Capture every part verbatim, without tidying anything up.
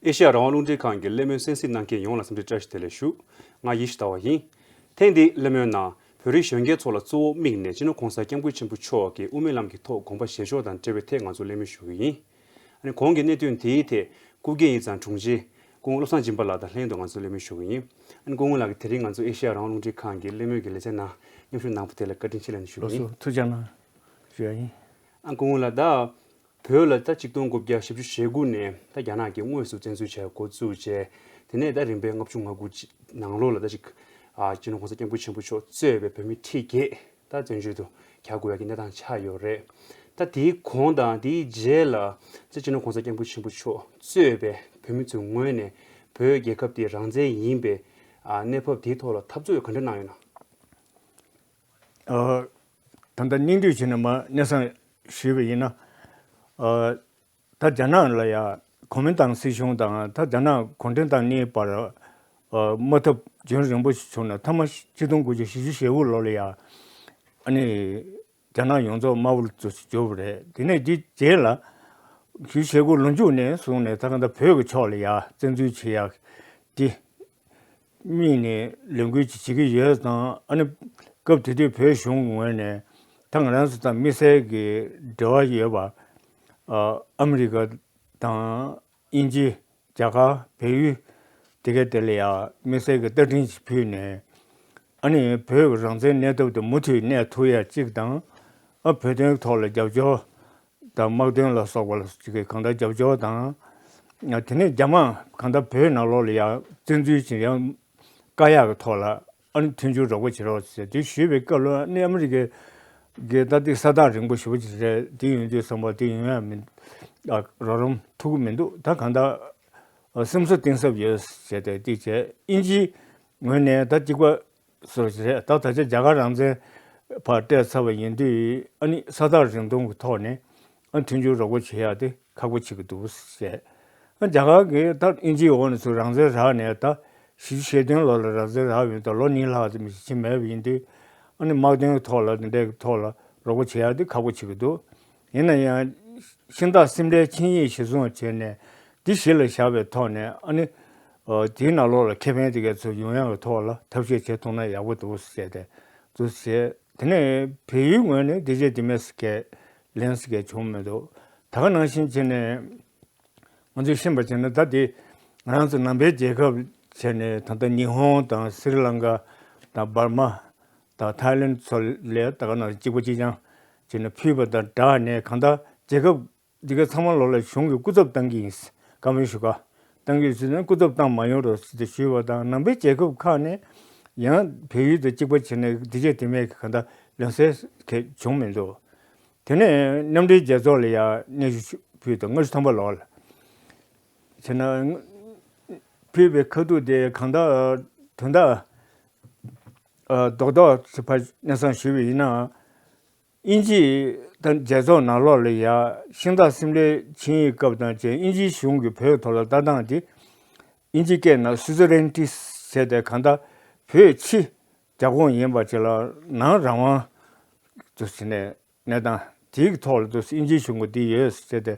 ཨེ་ཤེ་ཡ་རང་དབང་རླུང་འཕྲིན་ཁང་གི་གླེང་མོལ་གསན་གཟིགས་གནང་མཁན་ཡོངས་ལ་འཚམས་འདྲི་བཀྲ་ཤིས་བདེ་ལེགས་ཞུ། ང་ཡེ་ཤེས་ཟླ་བ་ཡིན། ཐེངས་འདིའི་གླེང་མོལ་ནང་བོད་རིགས་གཞོན་སྐྱེས་ཚོ་ལ་གཙོ་བོ་དམིགས་ནས་སྤྱི་ནོར་༸གོང་ས་༸སྐྱབས་མགོན་ཆེན་པོ་མཆོག་གིས་དབུ་མའི་ལམ་གྱི་ཐོག་དགོངས་པ་བཞེས་ཕྱོགས་དང་འབྲེལ་བའི་ཐད་ང་ཚོ་གླེང་མོལ་ཞུ་གི་ཡིན། ཨ་ནི་གོང་གི་གནད་དོན་དེའི་ཐད་སྐུ་སྒེར་ཡིག་ཚང་དྲུང་ཆེ་སྐུ་ངོ་བློ་བཟང་སྦྱིན་པ་ལགས་དང་ལྷན་དུ་ང་ཚོ་གླེང་མོལ་ཞུ་གི་ཡིན། ཨ་ནི་སྐུ་ངོ་ལགས་ཀྱིས་དེ་རིང་ང་ཚོ་ཨེ་ཤེ་ཡ་རང་དབང་རླུང་འཕྲིན་ཁང་གི་གླེང་མོལ་གྱི་ལེ་ཚན་ནང་མཉམ་ཞུགས་གནང་བ་དེ་ལ་བཀའ་དྲིན་ཆེ་ལབ་ནས་ཞུ་གི་ལགས་ཡིན། སོ་ཐུགས་རྗེ་གནང་ཞུ་ཡ་ཡིན། ཨ་སྐུ་ངོ་ལགས། ད་བོད་ལ་ད་གཅིག་སྟོང་དགུ་བརྒྱ་བཞི་བཅུ་ཞེ་དགུ་ནས་ད་རྒྱ་ནག་གིས་དངོས་སུ་བཙན་འཛུལ་བྱས་འགོ་བཙུགས་བྱས། དེ་ནས་ད་རིམ་པས་ལྔ་བཅུ་ང་དགུ་ནང་ལོགས་ལ་ད་ཅིག་ཨ་སྤྱི་ནོར་༸གོང་ས་༸སྐྱབས་མགོན་ཆེན་པོ་མཆོག་གཙོས་པའི་བོད་མི་ཁྲི་བརྒྱད་ད་བཙན་བྱོལ་དུ་གྱར་དགོས་ཡ་གི་གནས་སྟངས་ཆགས་ཡོད་རེད། ད་དེའི་གོང་དང་དེའི་རྗེས་ལ་ད་སྤྱི་ནོར་༸གོང་ས་༸སྐྱབས་མགོན་ཆེན་པོ་མཆོག་གཙོས་པའི་བོད་མི་ཚོའི་ངོས་ནས་བོད་རྒྱལ་ཁབ་དེ་རང་བཙན་ཡིན་པའི་ཨ་གནས་བབ་དེའི་ཐོག་ལ་འཐབ་རྩོད་ག་འདྲ་གནང་ཡོད་ན། ཨ། ད་ལྟ་སྙིང་བསྡུས་བྱས་ནས་མར་གནས་སྟངས་ཞུས་པ་ཡིན་ན། ཨ། ད་རྒྱ་ནག་ལ་ཡ་གོ་མིན་ཏང་སྲིད་གཞུང་དང་ད་རྒྱ་ནག་གུང་ཁྲན་ཏང་གཉིས་བར། ཨ། དམག་འཐབ་རྒྱུན་རིང་པོ་ཞིག་བྱུང་ནས་མཐའ་མ་ཆིག་སྟོང་དགུ་བརྒྱ་བཞི་བཅུ་ཞེ་དགུ་ལོ་ལ་ཡ། ཨ་ནི། རྒྱ་ནག་ཡོངས་རྫོགས་དམར་པོ་ཙམ་ཞིག་གྱུར་པ་རེད། དེ་ནས་དེ་རྗེས་ལ། བཞི་བཅུ་ཞེ་དགུ་ལོ་མཇུག་ནས་བཟུང་ནས་ད་ག་ད་བོད་ཀྱི་ཕྱོགས་ལ་ཡ་བཙན་འཛུལ་བྱེད་ཡག་དེ། དམིགས་ནས་ལས་འགུལ་ཅིག་བྱེད་ཀྱི་ཡོད་ཙང་། ཨ་ནི་སྐབས་དེ་དུས་བོད་གཞུང་གི་ངོས་ནས་ད་ང་རང་ཚོ་དང་དམིགས་བསལ་གྱི་འབྲེལ་བ་ཡོད་པ། ཨ། ཨ་མི་རི་ཀ་དང་དབྱིན་ཇི། རྒྱ་གར། བལ་ཡུལ། དེ་གའི་དེ་ལ་ཡང་དམིགས་བསལ་གྱི་བརྡ་འཕྲིན་ཞིག་ཕུལ་ནས། ཨ་ནི་བོད་ཀྱི་རང་བཙན་གནས་ཐབས་དེ་མུ་མཐུད་གནས་ཐུབ་ཡ་གཅིག་དང་། ཨ། བོད་དོན་ཐོག་ལ་རྒྱབ་སྐྱོར་དང་། དམག་དོན་ལ་སོགས་པ་ལ་གཅིག་གི་གང་ལྟར་རྒྱབ་སྐྱོར་དང་། དེ་ནས་རྒྱ་དམག་གང་ལྟར་བོད་ནང་ལོགས་ལ་ཡང་བཙན་འཛུལ་ཅིག་ཡང་བཀག་ཡག་གི་ཐོག་ལ། ཨ་ནི་མཐུན་འགྱུར་རོགས་པ་བྱེད་རོགས་ཟེར་དེ་ཞུས་པའི་སྐབས་ལ། ཨ་ནི་ཨ་མི་རི་ཀའི་གི་ད་དེ་ས་ཐག་རིང་པོ་ཞེ་པོ་ཅིག་རེད། དེ་ཡིན་དུས་ཙམ་པ་དེ་ཡོང་ཡ་མི། ཨ། རོགས་རམ་ཐུབ་ཀྱི་མི་འདུག་ད་གང་ལྟར་སེམས་གསོ་གཏིང་ཟབ་ཡོད་ཟེར་ཏེ་དེ་བྱས། དབྱིན་ཇིའི་ངོས་ནས་ད་གཅིག་པ་སོ་རེད། ད་ད་ཆ་རྒྱ་གར་རང་བཙན་ཕར་སྤྲད་ཚར་བ་ཡིན་དུས། ཨ་ནི་ས་ཐག་རིང་ཐུང་གི་ཐོག་ནས། ཨ། མཐུན་འགྱུར་རོགས་པ་བྱེད་ཡག་དེ་ཁག་པོ་བྱེད་ཀྱི་འདུག་ཟེར། ཨ། རྒྱ་གར་གྱིས་ད་དབྱིན་ཇིའི་འོག་ནས་ཚུར་རང་བཙན་རག་ནས་ད་བཞི་བཅུ་ཞེ་བདུན་ལོ་ལ་རང་བཙན་རག་ཡོད། ད་ལོ་གཉིས་ལྷག་ཙམ་ཞིག་ཕྱིན་མེད་པ་ཡིན་དུས། ཨ་ནི་དམག་དོན་གྱི་ཐོག་ལ་དེ་འདྲའི་ཐོག་ལ་རོགས་པ་བྱེད་ཡག་དེ་ཁག་པོ་བྱེད་ཀྱི་འདུག་ཡིན་ན་ཡང་ཤིང་སྟག་སེམས་ཁྲལ་ཆིངས་ཡིག་གཞིར་བཟུང་བྱས་ནས་འདི་གཞི་ལ་བཞག་པའི་ཐོག་ནས། ཨ་ནི། ཨ། དེའི་ནང་ལོགས་ལ་ཁེ་ཕན་དེ་གའི་ཚོ་ཡོང་ཡག་གི་ཐོག་ལ་ཐབས་ཤེས་བྱེད་ཐུབ་ན་ཡག་པོ་འདུག་ཟེར་ཏེ་འདུག་ཟེར། དེ་ནས་བལ་ཡུལ་ངོས་ནས་དེ་རྗེས་དེ་མིན་ཟེར་གྱི་ལན་ཟེར་གྱི་བྱུང་མི་འདུག་ད་ག་ནང་བཞིན་བྱས་ནས་ང་ཚོས་ཤེས་པ་བྱས་ན། ད་དེ་ང་རང་ཚོ་ནང་པའི་རྒྱལ་ཁབ་བྱས་ནས། ད་ལྟ་ཉི་ཧོང་དང་སི་རི་ལང་ཀ་དང་འབར་མ་དང་ཐའི་ལེན་ཚོ་ལ་ད་ག་ནང་བཞིན་གཅིག་པ་གཅིག་རྐྱང་བྱས་ནས་ཕུལ་བ་དང་སྦྲགས་ནས། གང་ལྟར་རྒྱལ་ཁབ་འདི་ག་ཚང་མ་ལོགས་ལ་གཞུང་གི་སྐུ་ཚབ་བཏང་གི་ཡིན། བཀའ་མོལ་ཞུ་ག་བཏང་གི་ཡིན་ཟེར་ནས། སྐུ་ཚབ་བཏང་མ་ཡོང་རོགས་ཟེར་ཏེ་ཞུས་པ་དང་། ནང་པའི་རྒྱལ་ཁབ་ཁག་ནས་ཡང་བལ་ཡུལ་དང་གཅིག་པ་བྱས་ནས་དེ་བྱས་དེ་མིན་གྱི་གང་ལྟར་ལན་གསལ་གྱི་བྱུང་མི་འདུག་དེ་ནས་མཉམ་འབྲེལ་རྒྱལ་ཚོགས་ལ་ཡང་སྙན་ཞུ་ཕུལ་དང་། ལྔ་བཅུ་ཐམ་པ་ལོགས་ལ་བྱས་ན་ཕུལ་བའི་ཁ་ཐུག་དེ་གང་ལྟར་དོན་དག་ཨ། རྡོག་རྡོག་ཅིག་ཕར་སྙན་སེང་ཞུས་པ་ཡིན་ན། དབྱིན་ཇི་དང་རྒྱལ་ཚོགས་ནང་ལོགས་ལ་ཡ་ཤིང་སྟག་སེམས་ཁྲལ་ཆིངས་ཡིག་སྐབས་དང་བཅས། དབྱིན་ཇིའི་གཞུང་གིས་བོད་ཐོག་ལ་ལྟ་སྟངས་དེ། དབྱིན་ཇི་སྐད་ནང་སུ་ཛི་རན་ཊི་ཟེར་ཏེ། གང་ལྟར་བོད་ཕྱི་རྒྱ་ཁོངས་ཡིན་པ་ཅིག་ལ་ནང་རང་དབང་དུ་བྱས་ནས་གནས་སྟངས་དེའི་ཐོག་ལ་དུ་དབྱིན་ཇིའི་གཞུང་གིས་དེ་ཡོད་ཟེར་ཏེ་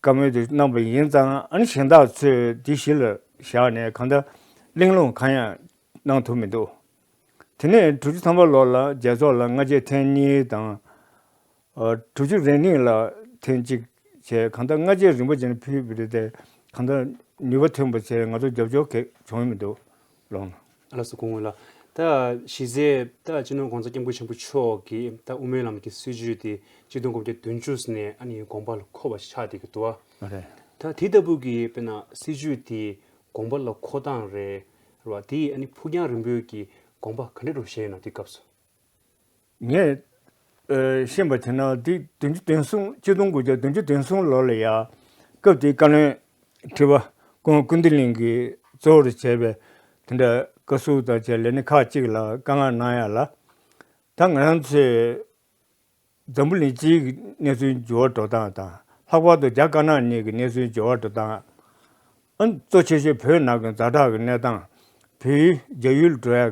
བཀའ་མོལ་དེ་གནང་བ་ཡིན་ཙང་། ཨ་ནི་གཞན་དག་ཚོས་དེ་གཞི་ལ་བཞག་ནས་གང་ལྟར་གླེང་སློང་གང་ཡང་གནང་ཐུབ་མི་འདུག་དེ་ནས་དྲུག་ཅུ་ཐམ་པ་ལོ་ལ་རྒྱལ་ཚོགས་ལ་སྔ་རྗེས་ཐེངས་གཉིས་དང་། ཨ། དྲུག་ཅུ་རེ་གཉིས་ལ་ཐེངས་གཅིག་བྱས། གང་ལྟར་སྔ་རྗེས་རིམ་པ་བྱས་ནས་ཕུལ་བ་རེད་དེ། གང་ལྟར་ནུས་པ་ཐོན་པ་བྱས། ང་ཚོ་རྒྱབ་སྐྱོར་གང་ཡང་བྱུང་མི་འདུག་ལགས་སོ། སྐུ་ངོ་ལགས། ད་གཞི་རྩའི་ད་སྤྱི་ནོར་༸གོང་ས་༸སྐྱབས་མགོན་ཆེན་པོ་མཆོག་གིས་ད་དབུ་མའི་ལམ་གྱི་སྲིད་བྱུས་དེ་ཆིག་སྟོང་དགུ་བརྒྱ་བདུན་ཅུ་ནས་ཨ་ནི་དགོངས་པ་ལ་འཁོར་བ་ཞིག་ཆགས་བསྡད་ཀྱི་འདུག་བ། རེད། ད་དེ་ལྟ་བུ་གི་དཔེར་ན་སྲིད་བྱུས་དེ་དགོངས་པ་ལ་འཁོར་སྟངས་རེད་བ། དེ་ཨ་ནི་ཕུགས་རྒྱང་རིང་པོའི་གི་དགོངས་པ་ག་འདྲ་རུ་བཞེས་ཡོད་ན། དེ་སྐབས་སུ། ངས་ཨ་ཤེས་པ་བྱས་ན། དེ་བདུན་ཅུ་དོན་གསུམ། ཆིག་སྟོང་དགུ་བརྒྱ་བདུན་ཅུ་དོན་གསུམ་ལོ་ལ་ཡ། སྐབས་དེའི་བཀའ་བློན་ཁྲི་པ་སྐུ་ངོ་ཀུན་བདེ་གླིང་གིས་གཙོ་བོར་བྱས་པའི་དེ་འདྲ་བཀའ་ཟུར་དང་བཅས་ལས་སྣེ་ཁག་ཅིག་ལ་བཀའ་མངགས་གནང་ཡ་ལ། ད་ང་རང་ཚོས་འཛམ་བུ་གླིང་སྤྱིའི་གི་གནས་ཚུལ་འགྱུར་བ་འགྲོ་སྟངས་དང་། ལྷག་པར་དུ་རྒྱ་དཀར་ནག་གཉིས་ཀྱི་གནས་ཚུལ་འགྱུར་བ་འགྲོ་སྟངས། ཨ། གཙོ་ཆེ་ཤོས་བོད་ནང་གི་ཛ་དྲག་གི་གནས་སྟངས། བལ་ཡུལ་རྒྱ་ཡུལ་འགྲོ་ཡ་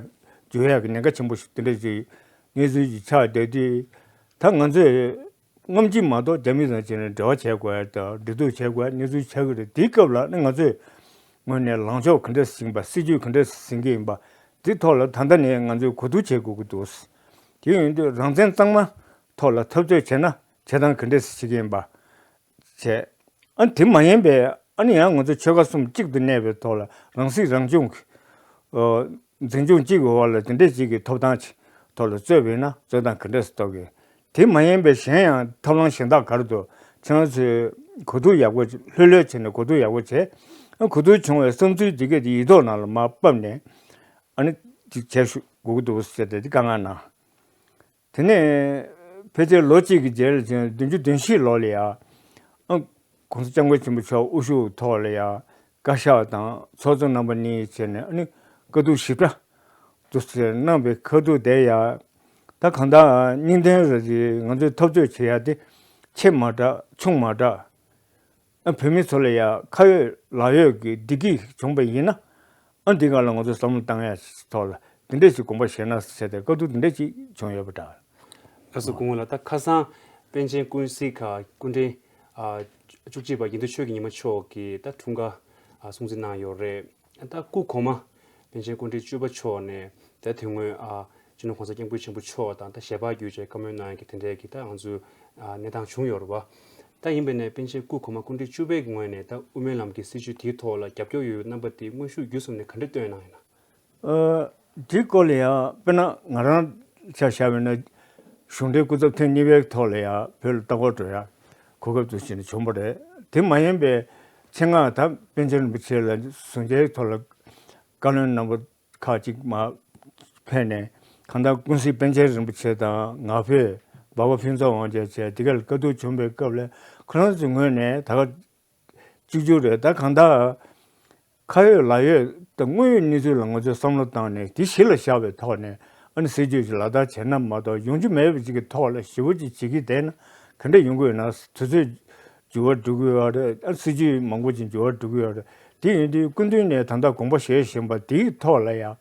འགྱུར་ཡ་གི་ཉེན་ཁ་ཆེན་པོ་ཞིག་དེ་འདྲ་ཞིག་གནས་ཚུལ་ཞིག་ཆགས་བསྡད་དུས། ད་ང་ཚོས་ སྔ་ཕྱི་མ་གཏོགས་རྒྱ་མི་དང་བྱས་ནས་འབྲེལ་བ་བྱེད་དགོས་ཡ་དང་འབྲེལ་གཏུག་བྱེད་དགོས་ཡ་གནས་ཚུལ་ཆགས་ཀྱི་རེད། དེའི་སྐབས་ལ་ནི་ང་ཚོས་ངོས་ནས་ལངས་ཕྱོགས་ག་འདྲས་ཟིན་པ། སྲིད་ཇུས་ག་འདྲས་ཟིན་གྱི་ཡིན་པ། དེ་ཐོག་ལ་ད་ལྟ་ནས་ང་ཚོས་གོ་བསྡུར་བྱེད་དགོས་ཀྱི་འདུག་དེ་ཡིན་དུས་རང་བཙན་གཙང་མ་ཐོག་ལ་འཐབ་རྩོད་བྱས་ན་བྱེད་སྟངས་ག་འདྲས་བྱེད་ཀྱི་ཡིན་པ་བྱས། ཨ་དེ་མ་ཡིན་པའི་ཨ་ནི་ཡང་ང་ཚོ་ཆོལ་ཁ་གསུམ་གཅིག་ཏུ་གནས་པའི་ཐོག་ལ་རང་སྲིད་རང་སྐྱོང་གི་འཛིན་སྐྱོང་གཅིག་གི་འོག་ལ་དེ་འདྲས་ཅིག་གི་ཐོབ་ཐང་ཐོག་ལ་རྩོད་པ་ཡིན་ན་རྩོད་སྟངས་ག་འདྲས་སུ་གཏོང་གི། དེ་མ་ཡིན་པའི་གཞན་ཡང་ཐབས་ལམ་གཞན་དག་ག་རེ་འདུག་ཁྱེད་རང་ཚོས་གོ་བསྡུར་ཡག་པོ་ལྷོད་ལྷོད་བྱས་ནས་གོ་བསྡུར་ཡག་པོ་བྱས། ཨ་གོ་བསྡུར་བྱུང་བའི་བསམ་ཚུལ་འདི་གས་དེ་ཡིག་ཐོག་ནང་ལ་མར་ཕབ་ནས་ཨ་ནི་ཅིག་བྱེད་ཤུགས་དགོས་ཀྱི་འདུག་ཟེར་ཏེ་དེ་དཀའ་ངལ་ན། དེ་ནས་ཕལ་ཆེར་ལོ་གཅིག་གི་རྗེས་ལ་བྱས་བདུན་ཅུ་དོན་བཞི་ལོ་ལ་ཡ། ཨ་༸གོང་ས་༸སྐྱབས་མགོན་ཆེན་པོ་མཆོག་དབུ་བཞུགས་ཐོག་ལ་ཡ། བཀའ་ཤག་དང་ཚོགས་གཙོ་རྣམ་པ་གཉིས་བྱས་ནས་ཨ་ནི་བཀའ་བསྡུར་ཞིབ་ཕྲ་དུ་གནང་བའི་ཁ་ཐུག་དེ་ཡ། ད་གང་ལྟར་སྙིང་དོན་རེ་རེ་ང་ཚོས་འཐབ་རྩོད་བྱེད་ཡ་དེ་ཆེ་མ་དྲགས་ཆུང་མ་དྲགས། ཨ་བོད་མི་ཚོ་ལ་ཡ་ཁ་ཡོད་ལག་ཡོད་ཀྱི་བདེ་སྐྱིད་བྱུང་པ་ཡིན་ན། ཨ་འདི་སྒང་ལ་ང་ཚོ་བསམ་བློ་བཏང་ཡ་ཐོག་ལ་དེ་འདྲས་ཞིག་དགོངས་པ་བཞེས་ན་ཟེར་ཏེ་བཀའ་བསྡུར་དེ་འདྲས་ཞིག་བྱུང་ཡོད་པ་འདྲ། ལགས་སོ། སྐུ་ངོ་ལགས། ད་ཁ་སང་པཎ་ཆེན་ཀུན་གཟིགས་ཁ་སྐུ་ཕྲེང་ཨ་བཅུ་གཅིག་པ་དགེ་འདུན་ཆོས་ཀྱི་ཉི་མ་མཆོག་གིས་ད་འཁྲུངས་སྐར་ཨ་སྲུང་བརྩི་གནང་ཡོད་རེད། ད་སྐུ་གོང་མ་པཎ་ཆེན་སྐུ་ཕྲེང་བཅུ་པ་མཆོག་ནས་ད་དེ་སྔོན་ཨ་སྤྱི་ནོར་༸གོང་ས་༸སྐྱབས་མགོན་ཆེན་པོ་མཆོག་དང་ད་ཞལ་པར་བརྒྱུད་བྱས་བཀའ་མོལ་གནང་ཡག་གི་དེ་འདྲས་ཀྱི་ད་ང་ཚོའི་ཨ་གནས་སྟངས་བྱུང་ཡོད་རེད་བ། ད་ཡིན་པས་ན་པཎ་ཆེན་སྐུ་གོང་མ་སྐུ་ཕྲེང་བཅུ་པའི་ངོས་ནས་ད་དབུ་མའི་ལམ་གྱི་སྲིད་བྱུས་དེའི་ཐོག་ལ་རྒྱབ་སྐྱོར་ཡོད་པའི་རྣམ་པ་དེ་དངོས་ཤུགས་བརྒྱུད་གསུམ་ནས་ག་འདྲ་སྟོན་གནང་ཡོད་ན། ཨ་དེའི་སྐོར་ལ་ཡང་དཔེར་ན་ང་རང་ཆ་བཞག་པ་ཡིན་ན་གཞུང་འབྲེལ་སྐུ་ཚབ་ཐེངས་གཉིས་པའི་ཐོག་ལ་ཡང་བོད་ལ་ལྟ་སྐོར་འགྲོ་ཡ་གོ་སྐབས་དེ་བྱིན་ནས་བྱུང་བ་རེད། དེ་མ་ཡིན་པའི་ཆེད་མངགས་ད་པཎ་ཆེན་རིན་པོ་ཆེ་ལ་གཞུང་འབྲེལ་ཐོག་ལ་བཀའ་བློན་རྣམ་པ་ཁག་ཅིག་མར་ཕེབས་ནས་གང་ལྟར་ཀུན་གཟིགས་པཎ་ཆེན་རིན་པོ་ཆེ་དང་ངག་དབང་འབའ་པ་ཕུན་ཚོགས་དབང་རྒྱལ་བཅས་འདི་གར་བཀའ་བསྡུར་བྱུང་བའི་སྐབས་ལ་ཁོ་རང་ཚོའི་ངོས་ནས་ད་ག་གཅིག་གྱུར་རེད། ད་གང་ལྟར་ཁ་ཡོད་ལག་ཡོད་དང་དངོས་ཡོད་གནས་ཚུལ་ལ་ང་ཚོས་བསམ་བློ་བཏང་ནས་དེ་གཞི་ལ་བཞག་པའི་ཐོག་ནས་ཨ་ནི་སྲིད་ཇུས་ཅིག་ལག་བསྟར་བྱས་ན་མ་གཏོགས་ཡོང་རྒྱུ་མེད་པ་ཅིག་གི་ཐོག་ལ་ཞེ་པོ་ཅིག་བྱེད་ཀྱི་བསྡད་ན་ག་འདྲ་ཡོང་གི་ཡོད་ན། དུས་ཚོད་འགྱུར་བ་འགྲོ་གི་ཡོད་རེད། ཨ་སྲིད་ཇུས་མང་པོ་ཅིག་འགྱུར་བ་འགྲོ་གི་ཡོད་རེད། དེ་ཡིན་དུས་སྐུ་མདུན་ནས་ད་ལྟ་དགོངས་པ་བཞེས་བཞིན་པ་དེའི་ཐོག་ལ་ཡང་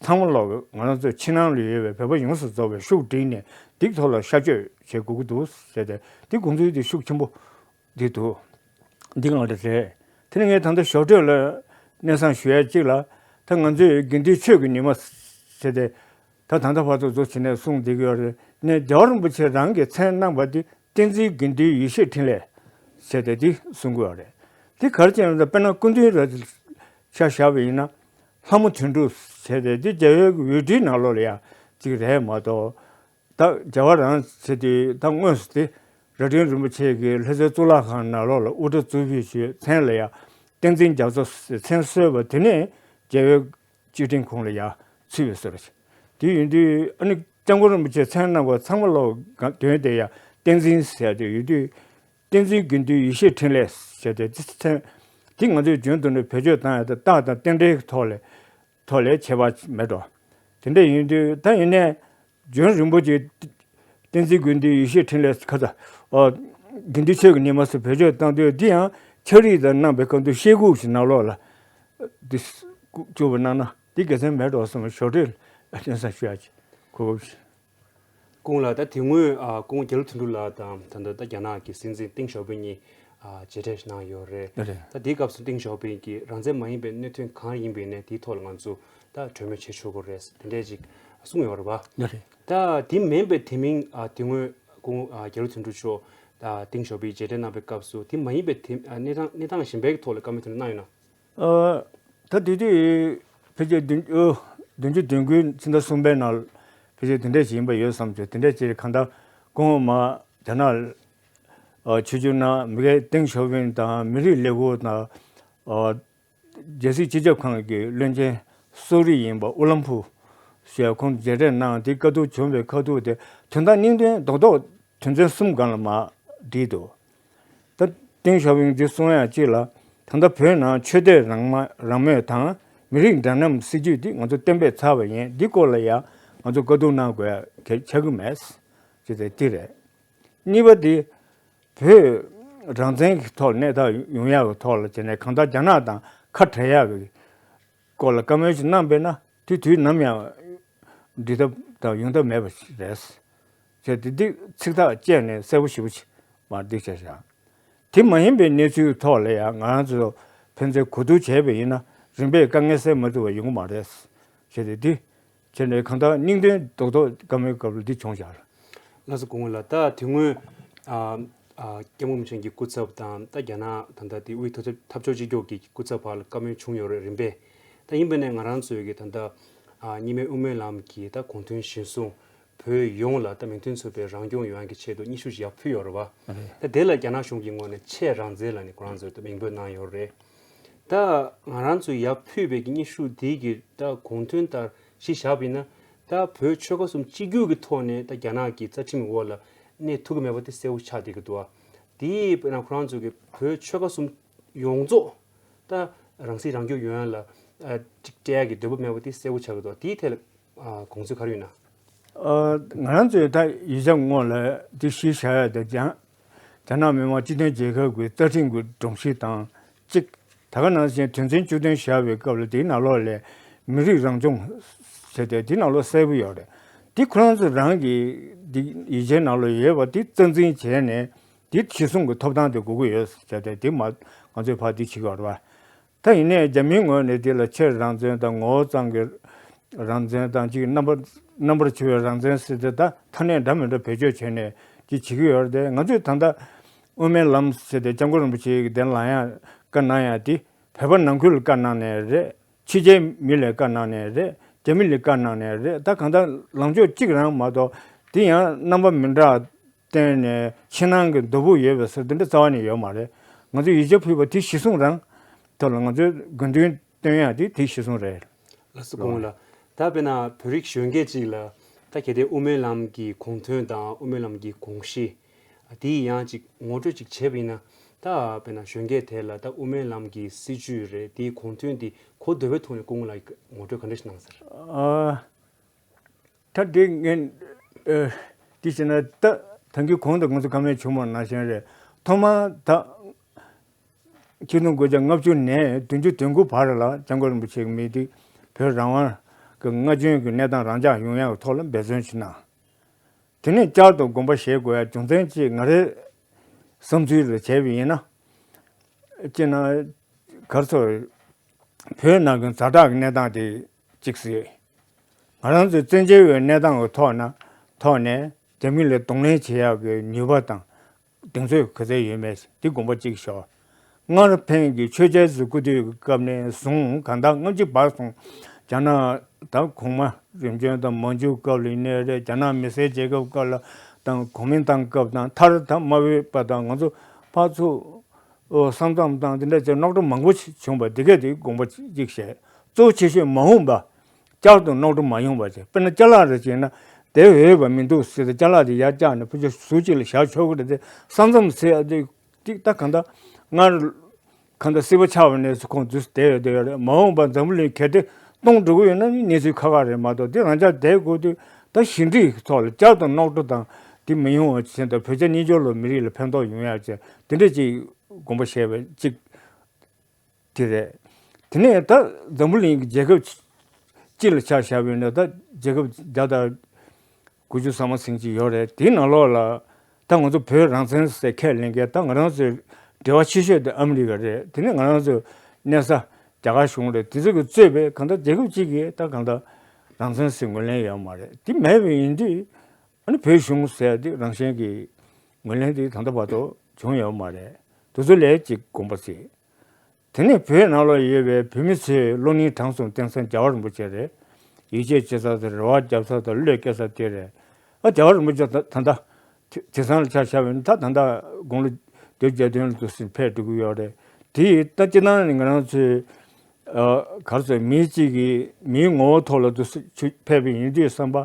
ཚང་མ་ལོག་ང་རང་ཚོའི་ཕྱི་ནང་ལ་ཡོད་པའི་བོད་པ་ཡོངས་སུ་རྫོགས་པའི་ཤུགས་བསྒྲིལ་ནས་དེའི་ཐོག་ལ་ཤར་བསྐྱོད་བྱེད་དགོས་ཀྱི་འདུག་ཟེར་ཏེ་དེ་དགོངས་ཚུལ་དེ་ཤུགས་ཆེན་པོ་འདི་འདུག་འདི་གང་འདྲ་རེད། དེ་ནས་ངས་ད་ལྟ་ཞོགས་དྲོད་ལ་གནས་ཚང་ཞུ་ཡ་གཅིག་ལ་ད་ང་ཚོས་དགེ་འདུན་ཆོས་ཀྱི་ཉི་མ་ཟེར་ཏེ་ད་ད་ལྟ་བར་དུ་བཟོ་བྱས་ནས་གསུངས་བསྡད་ཀྱི་ཡོད་རེད། ནས་རྒྱལ་བ་རིན་པོ་ཆེ་རང་གིས་མཚན་གནང་བ་འདི་བསྟན་འཛིན་དགེ་འདུན་ཡེ་ཤེས་འཕྲིན་ལས་ཟེར་ཏེ་འདི་གསུང་གི་ཡོད་རེད། འདི་ག་རེ་བྱས་ན་དཔེར་ན་སྐུ་མདུན་ར་ཆ་བཞག་པ་ཡིན་ན་ལྷ་མོ་དོན་གྲུབ་ཟེར་ཏེ་འདི་རྒྱལ་བའི་འོས་སྒྲིག་ནང་ལོགས་ལ་ཡ་གཅིག་རེད་མ་གཏོགས། ད་རྒྱལ་བ་རང་ཟེར་དུས་ད་དངོས་སུ་དེ་རྭ་སྒྲེང་རིན་པོ་ཆེ་གིས་ལྷ་སའི་གཙུག་ལག་ཁང་ནང་ལོགས་ལ་དབུ་སྐྲ་གཙུག་ཕུད་ཞུས་མཚན་ལ་ཡང་བསྟན་འཛིན་རྒྱ་མཚོ་ཟེར་མཚན་གསོལ་བ་དེ་ནས་རྒྱལ་བའི་བརྙན་འཕྲིན་ཁོངས་ལ་ཡང་ཚུད་པའི་བཟོ་འདྲ་ཞིག་དེ་ཡིན་དུས་ཨ་ནི་སྐྱབས་མགོན་རིན་པོ་ཆེ་མཚན་གནང་བ་ཚང་མ་ལོག་དོན་དེ་ཡང་བསྟན་འཛིན་ཟེར་དེ་ཡོད་དུས་བསྟན་འཛིན་དགེ་འདུན་ཡེ་ཤེས་འཕྲིན་ལས་ཟེར་དེ་དེ་མཚན་དེ་ང་ཚོས་རྒྱུན་དུ་ནས་བེད་སྤྱོད་བཏང་ཡ་དེ་རྟགས་དང་རྟེན་འབྲེལ་གྱི་ཐོག་ལས་ཐོག་ལས་ཁྱད་པར་མེད་འགྲོ། དེ་འདྲ་ཡིན་དུས་ད་ཡིན་ནའི། རྒྱུན་རིང་པོ་ཅིག་བསྟན་འཛིན་དགེ་འདུན་ཡེ་ཤེས་འཕྲིན་ལས་ཁ་ཚ། ཨ། དགེ་འདུན་ཆོས་ཀྱི་ཉི་མ་སུ་བེད་སྤྱོད་བཏང་དུས་འདི་ཡང་ཕྱག་བྲིས་དང་གནང་བའི་སྐབས་དུ་ཤེལ་སྒོ་ཞིག་ནང་ལོགས་ལ་འདི་བཅུག་པ་གནང་ན་འདི་དགེ་མཚན་མེད་འགྲོ་བསམ་ཞོགས་དྲིལ་སྙན་སེང་ཞུ་ཡ་ཅིག་གོ་སྐབས་ཤིག་སྐུ་ངོ་ལགས། ད་དེ་སྔོན་ཨ་སྐུ་ངོ་རྒྱ་ལོ་དོན་གྲུབ་ལགས་དང་ད་ལྟ་ད་རྒྱ་ནག་གི་སྲིད་འཛིན་ཏེང་ཞའོ་ཕིང་གཉིས་ཨ་མཇལ་འཕྲད་གནང་ཡོད་རེད། རེད། ད་དེའི་སྐབས་སུ་ཏེང་ཞའོ་ཕིང་གིས་རང་བཙན་མ་ཡིན་པའི་གནད་དོན་གང་ཡིན་པ་ཡིན་ནའི་དེའི་ཐོག་ལ་ང་ཚོ་ད་གྲོས་མོལ་བྱེད་ཆོག་གི་རེད་དེ་འདྲས་ཅིག་གསུངས་ཡོད་རེད་པ། རེད། ད་དེ་མིན་པའི་དེ་མིན་ཨ་དེ་སྔོན་སྐུ་ངོ་ཨ་རྒྱ་ལོ་དོན་གྲུབ་མཆོག་ད་ཏེང་ཞའོ་ཕིང་མཇལ་འཕྲད་གནང་བའི་སྐབས་སུ་དེ་མ་ཡིན་པའི་དེ་ཨ་གནས་སྟངས་གནས་སྟངས་གཞན་པའི་ཐོག་ལ་བཀའ་མོལ་དེ་འདྲ་གནང་ཡོད་ན། ཨ། ད་དེ་དུས་ཕལ་ཆེར་བདུན་ཨ་བདུན་ཅུ་དོན་དགུའི་ཕྱི་ཟླ་གསུམ་པའི་ནང་ཕལ་ཆེར་དེ་འདྲས་ཞིག་ཡིན་པ་ཡོད་བསམ་བྱུང་། དེ་འདྲས་ཅིག་གང་ལྟར་སྐུ་ངོ་མ་རྒྱ་ནག་ཨ་ཆིབས་བསྒྱུར་གནང་མི་སྒེར་ཏེང་ཞའོ་ཕིང་དང་མི་རིགས་ལས་ཁུངས་དང་ཨ་རྒྱལ་སྲིད་སྤྱི་ཁྱབ་ཁང་གི་བློན་ཆེན་གསོ་རིག་ཡིན་པ་ཨུ་ལམ་ཕུ་ཞེས་ཁོང་མཇལ་འཕྲད་གནང་དེ་བཀའ་བསྡུར་བྱུང་བའི་ཁ་ཐུག་དེ་དོན་དག་སྙིང་དོན་རྡོག་རྡོག་དོན་ཚན་གསུམ་སྒང་ལ་མར་བསྒྲིགས་འདུག་ད་ཏེང་ཞའོ་ཕིང་འདི་གསུང་ཡག་གཅིག་ལ་ད་ལྟ་བོད་ནང་ཆོས་དད་རང་མ་རང་མོས་དང་མི་རིགས་འདྲ་མཉམ་སྲིད་ཇུས་འདི་ང་ཚོ་གཏན་འབེབས་ཚར་བ་ཡིན། འདི་སྐོར་ལ་ཡང་ང་ཚོ་བཀའ་བསྡུར་གནང་དགོས་ཡ་གལ་ཆགས་ཀྱི་མེད་ཅེས་དེ་འདི་རེད། གཉིས་པ་འདི་བོད་རང་བཙན་གྱི་ཐོག་གནས་ཐབས་ཡོང་ཡག་གི་ཐོག་ལ་བྱས་ནས་གང་ལྟར་རྒྱ་ནག་དང་ཁ་བྲལ་ཡག་གི་སྐོར་ལ་བཀའ་མོལ་ཞིག་གནང་པས་ན་དེ་དུས་ནམ་ཡང་འགྲིག་ཐབས་དང་ཡོང་ཐབས་མེད་པ་ཞིག་རེད། བྱས་ཏེ་འདི་ཚིག་ཐག་བཅད་ནས་གསལ་པོ་ཞེ་པོ་ཅིག་མར་འདི་བྱས་བཞག་དེ་མ་ཡིན་པའི་གནས་ཚུལ་ཐོག་ལ་ཡང་ང་རང་ཚོ་ཕན་ཚུན་གོ་བསྡུར་བྱས་པ་ཡིན་ན་རིམ་པས་དཀའ་ངལ་སེལ་མ་ཐུབ་པ་ཡོང་གི་མ་རེད། བྱས་ཏེ་འདི་བྱས་ནས་གང་ལྟར་སྙིང་དོན་རྡོག་རྡོག་བཀའ་མོལ་སྐབས་ལ་འདི་བྱུང་བཞག་ལགས་སོ། སྐུ་ངོ་ལགས། ད་དེ་སྔོན་ཨ་ཨ་སྐྱབས་མགོན་རིན་པོ་ཆེ་གི་སྐུ་ཚབ་དང་ད་རྒྱ་ནག་ད་ལྟ་དེ་དབུས་འཐབ་འཐབ་ཕྱོགས་གཅིག་གྱུར་གྱི་སྐུ་ཚབ་བར་ལ་བཀའ་མོལ་བྱུང་ཡོད་རེད་རིམ་པས། ད་ཡིན་པ་ནས་ང་རང་ཚོའི་གི་ད་ལྟ་ཨ་གཉིས་སྨན་དབུ་མའི་ལམ་གྱི་ད་གུང་ཐོན་གཞིར་བཟུང་བོད་ཡོངས་ལ་ད་མིང་དོན་མཚུངས་པའི་རང་སྐྱོང་ཡོང་ཡག་གི་ཆེད་དུ་སྙན་ཞུ་ཞིག་ཡར་ཕུལ་ཡོད་རེད་བ། རེད། ད་དེ་ལ་རྒྱ་ནག་གཞུང་གི་ངོས་ནས་ཆེས་རང་བཙན་ལབ་ནས་ཁོ་རང་ཚོས་ད་མིང་འབོད་གནང་ཡོད་རེད། ད་ང་རང་ཚོས་ཡར་ཕུལ་བའི་གི་སྙན་ཞུ་དེ་གི་ད་གོང་དོན་ལྟར་གཞི་བཞག་པ་ཡིན་ན། ད་བོད་ཆོལ་ཁ་གསུམ་གཅིག་གྱུར་གྱི་ཐོག་ནས་ད་རྒྱ་ནག་གི་རྩ་ཁྲིམས་འོག་ལ་གནས་ཐུབ་ཀྱི་མེད་པ་དེ་གསལ་པོ་ཆགས་བསྡད་ཀྱི་འདུག་ཨ། དེ་དཔེར་ན་ཁོ་རང་ཚོ་གི་བོད་ཆོལ་ཁ་གསུམ་ཡོངས་རྫོགས་ད་རང་སྲིད་རང་སྐྱོང་ཡོང་ཡ་ལ་ཨ་གཅིག་སྤྲད་ཡ་གི་འདོད་པ་མེད་པ་དེ་གསལ་པོ་ཆགས་ཀྱི་འདུག་དེའི་ཐད་ལ་ཨ་དགོངས་ཚུལ་ག་རེ་ཡོད་ན། ཨ་ང་རང་ཚོས་ད་ཡིག་ཆ་སྔོན་ལ་དེ་གཞི་བཞག་ཡ་དེ་རྒྱ་རྒྱ་ནག་མི་དམངས་སྤྱི་མཐུན་རྒྱལ་ཁབ་ཀྱི་རྩ་ཁྲིམས་ཀྱི་སྒྲོམ་གཞི་དང་གཅིག་ད་ག་ནང་བཞིན་དོན་ཚན་བཅུ་བདུན་བཞག་པའི་སྐབས་ལ་དེའི་ནང་ལོགས་ལས་མི་རིགས་རང་སྐྱོང་ཟེར་ཏེ་དེའི་ནང་ལོགས་གསལ་པོ་ཡོད་རེད། དེ་ཁོ་རང་ཚོ་རང་གི་དེ་ཡིག་ཆའི་ནང་ལོགས་ཡོད་པ་དེ་རྩ་འཛིན་བྱས་ནས་དེ་གཞི་བཟུང་གི་ཐོབ་ཐང་དེ་དགོས་ཀྱི་ཡོད་ཟེར་ཏེ་དེ་མ་ང་ཚོས་ཕར་དེ་བྱེད་ཀྱི་ཡོད་རེད་བ། ད་ཡིན་ནའི་རྒྱ་མིའི་ངོས་ནས་དེ་ལ་ཆེས་རང་བཙན་དང་ངོ་བོ་ཙམ་གྱི་རང་བཙན་དང་གཅིག་རྣམ་པ་རྣམ་པར་ཕྱེ་བའི་རང་བཙན་ཟེར་ཏེ་ད་ཐ་སྙད་འདྲ་མི་འདྲ་བེད་སྤྱོད་བྱས་ནས་ཅིག་བྱེད་ཀྱི་ཡོད་རེད་དེ། ང་ཚོས་ད་ལྟ་དབུ་མའི་ལམ་ཟེར་ཏེ་སྐྱབས་མགོན་རིན་པོ་ཆེ་གི་གདན་ལ་ཡང་བཀའ་གནང་ཡ་དེ་བོད་པ་ནང་ཁུལ་ལ་བཀའ་གནང་ནས་རེད། ཕྱི་རྒྱལ་མི་ལ་བཀའ་གནང་ནས་རེད། རྒྱ་མི་ལ་བཀའ་གནང་ནས་རེད། ད་གང་ལྟར་ལངས་ཕྱོགས་གཅིག་རང་མ་གཏོགས་དེ་ཡང་རྣམ་པ་མི་འདྲ་བསྟན་ནས་ཕྱི་ནང་གི་འདོད་པོ་ཡོད་པའི་ཟེར་དེ་འདྲ་རྩ་བ་ནས་ཡོད་མ་རེད། ང་ཚོས་ཡིག་ཆ་ཕུལ་བ་དེ་གཞི་བཟུང་རང་ཐོག་ལ་ང་ཚོས་དགོས་འདུན་བཏོན་ཡ་དེ་དེ་གཞི་བཟུང་རེད། ལགས་སོ། སྐུ་ངོ་ལགས། ད་དཔེར་ན་བོད་རིགས་གཞོན་སྐྱེས་ཅིག་ལ་ད་གལ་ཏེ་དབུ་མའི་ལམ་གྱི་གོང་དོན་དང་དབུ་མའི་ལམ་གྱི་དགོངས་གཞི་དེའི་ཡང་ཅིག་ངོ་སྤྲོད་ཅིག་བྱས་པ་ཡིན་ན། ད་དཔེར་ན་གཞོན་སྐྱེས་དེ་ལ་ད་དབུ་མའི་ལམ་གྱི་སྲིད་བྱུས་རེད་དེའི་གོང་དོན་དེ་གོ་འདོད་པའི་ཐོག་ནས་སྐུ་ངོ་ལ་ངོ་སྤྲོད་ག་འདྲ་ཞིག་གནང་ཟེར། ཨ། ད་དེ་ངས་ཨ་དེ་བྱས་ན་ད་ད་གིན་གོང་དུ་ང་ཚོ་བཀའ་མོལ་བྱུང་བ་ནང་བཞིན་རེད། ཐོག་མར་ད་ཆིག་སྟོང་དགུ་བརྒྱ་ལྔ་བཅུ་ནས་བདུན་ཅུ་དོན་དགུ་བར་ལ་སྐྱབས་མགོན་རིན་པོ་ཆེ་གི་མི་དེ་བོད་རང་དབང་གི་སྔ་རྗེས་ཀྱི་གནས་སྟངས་རང་འཇགས་ཡོང་ཡག་གི་ཐོག་ལ་འབད་བརྩོན་ཞིག་གནང་། དེ་ནས་བསྐྱར་དུ་དགོངས་པ་བཞེས་དགོས་ཡ་རྒྱུ་མཚན་ཅིག་ང་རའི་བསམ་ཚུལ་ལ་བྱས་པ་ཡིན་ན། སྤྱིར་ན་ག་རེ་ཟེར། བོད་ནང་གི་ཛ་དྲག་གི་གནས་སྟངས་དེ་གཅིག་ཟེར། ང་རང་ཚོའི་བཙན་བྱོལ་བའི་གནས་སྟངས་ཀྱི་ཐོག་ན་ཐོག་ནས་རྒྱ་མི་ལ་གདོང་ལེན་བྱེད་ཡག་གི་ནུས་པ་དང་གདེང་ཚོད་ག་ཚད་ཡོད་མེད་དེ་དགོངས་པ་གཅིག་ཞོག་སྔར་ཕན་གྱི་ཆོས་རྒྱལ་གྱི་སྐུ་དུས་ཀྱི་སྐབས་ནས་བཟུང་གང་ལྟར་ལྔ་བཅུ་བར་སོང་། རྒྱ་ནག་ད་གོང་མ་རིམ་བྱོན་དང་མན་ཇུ་སྐབས་ལ་ཡིན་ནའི་རེད། རྒྱ་ནག་མི་སེར་རྒྱལ་ཁབ་སྐབས་ལ་དང་གོ་མིན་ཏང་སྐབས་དང་མཐར་ད་མ་འོས་པ་དང་ང་ཚོ་ཕར་ཚུར་ཨོ་ས་མཚམས་དང་དེ་འདྲ་བྱས་རྙོག་དྲ་མང་པོ་བྱུང་བ་འདི་གས་དེ་དགོངས་པ་གཅིག་བཞེས། གཙོ་ཆེ་ཤོས་མ་འོངས་པ་བསྐྱར་དུ་རྙོག་དྲ་མ་ཡོང་བ་བྱས། དཔེར་ན་ཅ་ལག་རེ་བྱས་ན་དེ་འོས་པ་མི་འདུག་ཟེར་ཏེ་ཅ་ལག་དེ་ཡར་བཀྱགས་ནས་ཕལ་ཆེར་ཟུར་གཅིག་ལ་བཞག་ཆོག་གི་རེད་དེ། ས་མཚམས་ཟེར་ཡ་དེ་ཏིག་ཏག་གང་ལྟར་སྔར་གང་ལྟར་སྲིད་པ་ཆགས་པ་ནས་ཁོང་འདུས་བསྡད་ཡོད་དེ་ཡོད་རེད། མ་འོངས་པ་འཛམ་བུ་གླིང་གལ་ཏེ་སྟོང་འགྲོ་གི་ཡོད་ན་ནི་གནས་ཚུལ་ཁག་ཁག་རེད་མ་གཏོགས་དེ་རང་ཅག་བསྡད་དགོས་དུས་ད་ཞི་འགྲིག་ཐོག་ལ་བསྐྱར་དུ་རྙོག་དྲ་དང་དེ་མི་ཡོང་བ་བྱས་ད་བོད་རྒྱ་གཉིས་ཕྱོགས་ལ་མི་རིགས་ལ་ཕན་ཐོགས་ཡོང་ཡ་བྱས་དེ་འདྲ་ཅིག་དགོངས་པ་བཞེས་པ་གཅིག་དེ་རེད། དེ་ནས་ད་འཛམ་བུ་གླིང་གི་རྒྱལ་ཁབ་སྤྱི་ལ་ཆ་བཞག་པ་ཡིན་ན་ད་རྒྱལ་ཁབ་བརྒྱ་དང་དགུ་བཅུ་ཙམ་ཟིན་གྱི་ཡོད་རེད། དེའི་ནང་ལོགས་ལ་ད་ང་ཚོ་བོད་རང་བཙན་ཟེར་ཁས་ལེན་མཁན་ད་ང་རང་ཚོའི་འབྲེལ་བ་ཆེ་ཤོས་དེ་ཨ་མི་རི་ཀ་རེད། དེ་ནས་ང་རང་ཚོའི་གནས་ས་རྒྱ་གར་གཞུང་རེད། དེ་ཚོ་གིས་གཙོས་པའི་གང་ལྟར་རྒྱལ་ཁབ་གཅིག་གིས་ད་གང་ལྟར་རང་བཙན་ཟེར་ངོས་ལེན་ཡོད་མ་རེད། དེ་མེད་པ་ཡིན་དུས་ཨ་ནི་བོད་གཞུང་ཟེར་དེ་རང་བཞིན་གྱི་ངོས་ལེན་དེ་ད་ལྟ་བར་དུ་བྱུང་ཡོད་མ་རེད། དེ་ཚོ་ལ་ཅིག་དགོངས་པ་ཟེར། དེ་ནས་བོད་ནང་ལ་ཡོད་པའི་བོད་མི་ཚོས་བློ་སྙིང་བྲང་གསུམ་རྟེན་ས་རྒྱལ་བ་རིན་པོ་ཆེ་རེད། ཡིད་ཆེས་བྱེད་ས་དང་རེ་བ་བརྒྱབ་ས་དང་བློས་བཀལ་ས་དེ་རེད། ཨ་རྒྱལ་བ་རིན་པོ་ཆེ་ད་ད་ལྟ་དེ་དེང་སང་ལ་ཆ་བཞག་པ་ཡིན་ན་ད་ད་ལྟ་དགུང་ལོ་བདུན་བརྒྱད་དོན་ལ་འདུག་སེ་ཕེབས་འགྲོ་གི་ཡོད་རེད། དེ་ཡིས་ད་སྤྱིར་བཏང་ནས་ང་རང་ཚོའི་ཨ་ག་རེ་ཟེར་མི་གཅིག་གིས་མིའི་ངོ་བོ་ཐོག་ལ་འདུག་སེ་ཕེབས་པ་ཡིན་དུས་བསམ་པ་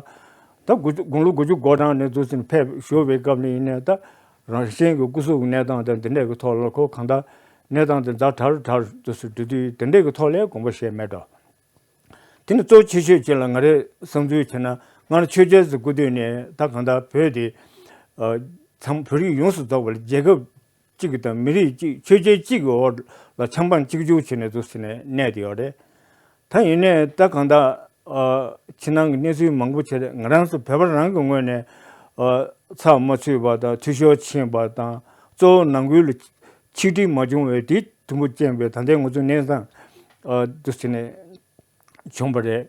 ད་དགུ་དགུང་ལོ་དགུ་བཅུ་གོ་གྲངས་ནས་འདུག་སེ་ཕེབས་བཞུགས་པའི་སྐབས་ནས་ཡིན་ནའི་ད། རང་གཞན་གྱི་སྐུ་གཟུགས་ཀྱི་གནས་སྟངས་དང་དེ་འདྲས་ཀྱི་ཐོག་ལ་ཁོ་གང་ལྟར་གནས་སྟངས་དེ་ཛ་དྲག་དྲག་ཏུ་སུ་འགྲོ་དུས་དེ་འདྲས་ཀྱི་ཐོག་ལ་དགོངས་པ་བཞེས་མེད་འགྲོ། དེ་ནི་གཙོ་ཆེ་ཤོས་ཅིག་ལ་ང་རའི་བསམ་ཚུལ་བྱས་ན་སྔར་ཆོས་རྒྱལ་གྱི་སྐུ་དུས་ནས་ད་གང་ལྟར་བོད་དེ་ཚང་བོད་རིགས་ཡོངས་སུ་རྫོགས་པ་ལ་རྒྱལ་ཁབ་གཅིག་དང་མི་རིགས་གཅིག་ཆོས་རྒྱལ་གཅིག་གི་འོག་ལ་ཆབ་འབངས་གཅིག་གྱུར་བྱས་ནས་འདུག་ཟེར་ནས་གནས་དེ་ཡོད་རེད། ད་ཡིན་ནའི་ད་གང་ལྟར་ཕྱི་ནང་གི་གནས་ཚུལ་མང་པོ་བྱས་ཏེ་ང་རང་ཚོ་བོད་པ་རང་གི་ངོས་ནས་ ཚགས་མ་ཚུད་པ་དང་འཐུས་ཤོར་ཕྱིན་པ་དང་གཙོ་བོ་ནང་ཁུལ་ལ་ཆིག་སྒྲིལ་མ་བྱུང་བའི་དེ་དུམ་བུ་རྐྱེན་པས་ད་ལྟའི་ང་ཚོ་གནས་སྟངས་འདུ་བྱས་ནས་བྱུང་བ་རེད།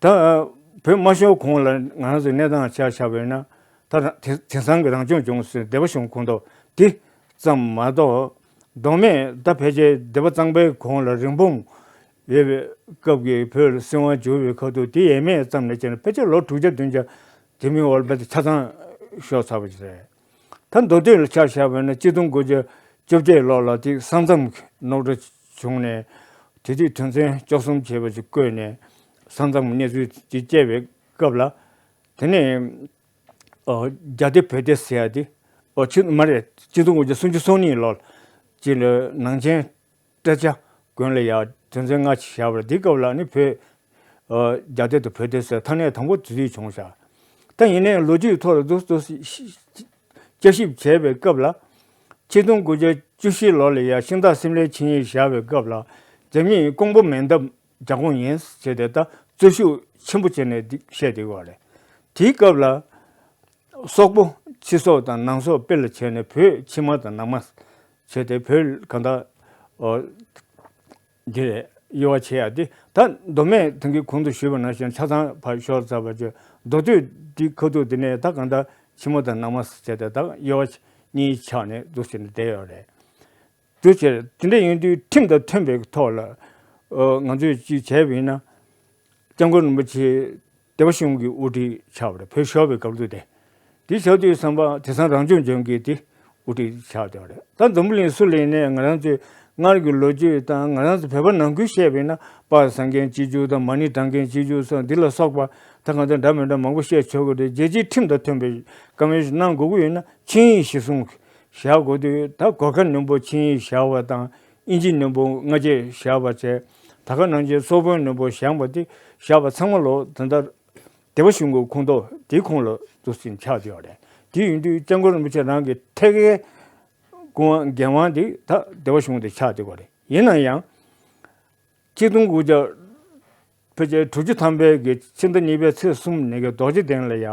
ད་བོད་དམར་ཤོག་གོང་ལ་ང་རང་ཚོའི་གནས་སྟངས་ཆ་བཞག་པ་ཡིན་ན་ད་དེང་སང་གི་རང་སྐྱོང་ལྗོངས་ཟེར་སྡེ་པ་གཞུང་ཁོངས་གཏོགས་དེ་ཙམ་མ་གཏོགས་མདོ་སྨད་ད་ཕལ་ཆེར་སྡེ་པ་གཙང་པའི་གོང་ལ་རིན་སྤུངས་ཡོད་པའི་སྐབས་ཀྱི་བོད་ལ་སྲིད་དབང་བསྒྱུར་བའི་ཁ་ཐུག་དེ་ཡས་མས་ཙམ་ནས་བྱས་ན་ཕལ་ཆེར་ལོ་དྲུག་བརྒྱ་བདུན་བརྒྱ་དེ་མིན་འོག་ལ་རྦད་དེ་ཆ་ཚང་ཤོར་ཚར་བ་ཞིག་རེད། ད་མདོ་སྟོད་ལ་ཆ་བཞག་པ་ཡིན་ན་གཅིག་སྟོང་དགུ་བརྒྱ་བཅོ་བརྒྱད་ལོ་ལ་དེ་ས་མཚམས་ནོར་འཁྲུལ་བྱུང་ནས་དེ་དུས་དོན་ཚན་བཅུ་གསུམ་ཞེས་པ་ཞིག་བཀོད་ནས་ས་མཚམས་གནས་ཚུལ་ཅིག་བཅད་པའི་སྐབས་ལ་དེ་ནས་རྒྱ་སྡེ་བོད་སྡེ་ཟེར་ཡ་དེ་ཨོ་ཆི་མ་རེད་གཅིག་སྟོང་དགུ་བརྒྱ་སུམ་ཅུ་སོ་གཉིས་ལོ་ཅིག་ལ་ནང་ཆེན་སྐད་ཆ་དགོན་ལ་ཡ་དོན་ཚན་ལྔ་ཞིག་བཞག་པ་རེད། འདི་སྐབས་ལ་ནི་བོད་རྒྱ་སྡེ་དང་བོད་སྡེ་ཟེར་ཐ་སྙད་དང་པོ་དེ་དུས་བྱུང་ཤག་ད་ཡིན་ནའི་ལོ་རྒྱུས་ཐོག་ལ་འདུག་འདུག་བསྐྱར་ཞིབ་བྱས་པའི་སྐབས་ལ་ཆིག་སྟོང་དགུ་བརྒྱ་བཅུ་བཞི་ལོ་ལ་ཡ་ཤིང་སྟག་སིམ་ལའི་ཆིངས་ཡིག་བཞག་པའི་སྐབས་ལ་རྒྱ་མིས་ཀོང་པོ་མེ་འདབས་རྒྱ་ཁོངས་ཡིན་ཟེར་ཏེ་ད་རྩོད་ཤུགས་ཆེན་པོ་བྱས་ནས་འདི་བཤད་བསྡད་ཡོད་རེད། དེའི་སྐབས་ལ་སོག་པོ་ཕྱི་སོག་དང་ནང་སོག་དཔེ་ལ་བྱས་ནས་བོད་ཕྱི་མ་དང་ནང་མ་བྱས་ཏེ་བོད་གང་ལྟར་འདི་རེད་དབྱེ་བ་ཕྱེ་ཡ་དེ་ད་མདོ་སྨད་ཐང་གི་གོང་དུ་ཞུས་པ་ནང་བཞིན་ཆ་ཚང་ཕར་ཤོར་ཚར་བ་བརྗོད་མདོ་སྟོད་འདི་ཁ་ཐུག་འདི་ནས་ད་གང་ལྟར་ཕྱི་མ་དང་ནང་མ་བྱས་ཏེ་ད་དབྱེ་བ་གཉིས་ཆགས་ནས་འདུག་ཟེར་ནས་བསྡད་ཡོད་རེད། དེ་ཕྱིར་དེ་འདྲ་ཡིན་དུས་ཁྲིམས་དང་མཐུན་པའི་ཐོག་ལ་ང་ཚོས་ཅིག་བྱས་པ་ཡིན་ན་སྐྱབས་མགོན་རིན་པོ་ཆེ་སྡེ་པ་གཞུང་གི་དབུ་ཁྲིད་ཆགས་པ་རེད། བོད་ཤོར་བའི་སྐབས་དུས་དེ་དེ་ཆགས་དུས་བསམ་པ་དེང་སང་རང་སྐྱོང་ལྗོངས་ཀྱི་དེ་དབུ་ཁྲིད་ཆགས་བསྡད་པ་རེད། ད་འཛམ་བུ་གླིང་སུ་ལ་ཡིན་ནའི་ང་རང་ཚོའི་སྔར་གྱི་ལོ་རྒྱུས་དང་ང་རང་ཚོ་བོད་པ་ནང་ཁུལ་བཤད་པ་ཡིན་ན་དཔག་བསམ་མཁན་གཅིག་གྱུར་དང་མ་ཎི་བགྲང་མཁན་གཅིག་གྱུར་སོགས་འདི་ལ་སོགས་པ་ད་གང་ལྟར་འདྲ་མི་འདྲ་མང་པོ་བཤད་ཆོག་གི་རེད། རྒྱལ་སྤྱིའི་ཁྲིམས་དང་མཐུན་པའི་བཀའ་མོལ་ཞིག་གནང་དགོས་ཀྱི་ཡོད་ན་ཆིངས་ཡིག་གཞིར་བཟུང་བཞག་དགོས་དུས་ད་གོར་ཁ་ནུས་པོ་ཆིངས་ཡིག་བཞག་པ་དང་ཨིན་ཇི་ནུས་པོ་སྔ་རྗེས་བཞག་པ་བྱས། ད་ག་ནང་བཞིན་སོག་པོའི་ནུས་པོ་བཞག་པ་དེ་བཞག་པ་ཚང་མ་ལོ་ད་ལྟ་སྡེ་པ་གཞུང་གི་ཁོངས་གཏོགས་དེའི་ཁོངས་ལ་འདུག་སེ་ཆགས་བསྡད་ཡོད་རེད། དེ་ཡིན་དུས་སྐྱབས་མགོན་རིན་པོ་ཆེ་རང་གི་ཐད་ཀའི་སྐུ་དབང་འགན་དབང་དེ་ད་སྡེ་པ་གཞུང་དེ་ཆགས་བསྡད་ཡོད་རེད། ཡིན་ན་ཡང་ཆིག་སྟོང་དགུ་བརྒྱ་ཕལ་ཆེར་དྲུག་ཅུ་ཐམ་པའི་གི་ཕྱི་ཟླ་གཉིས་པའི་ཚེས་གསུམ་ནས་གི་རྡོ་རྗེ་གདན་ལ་ཡ།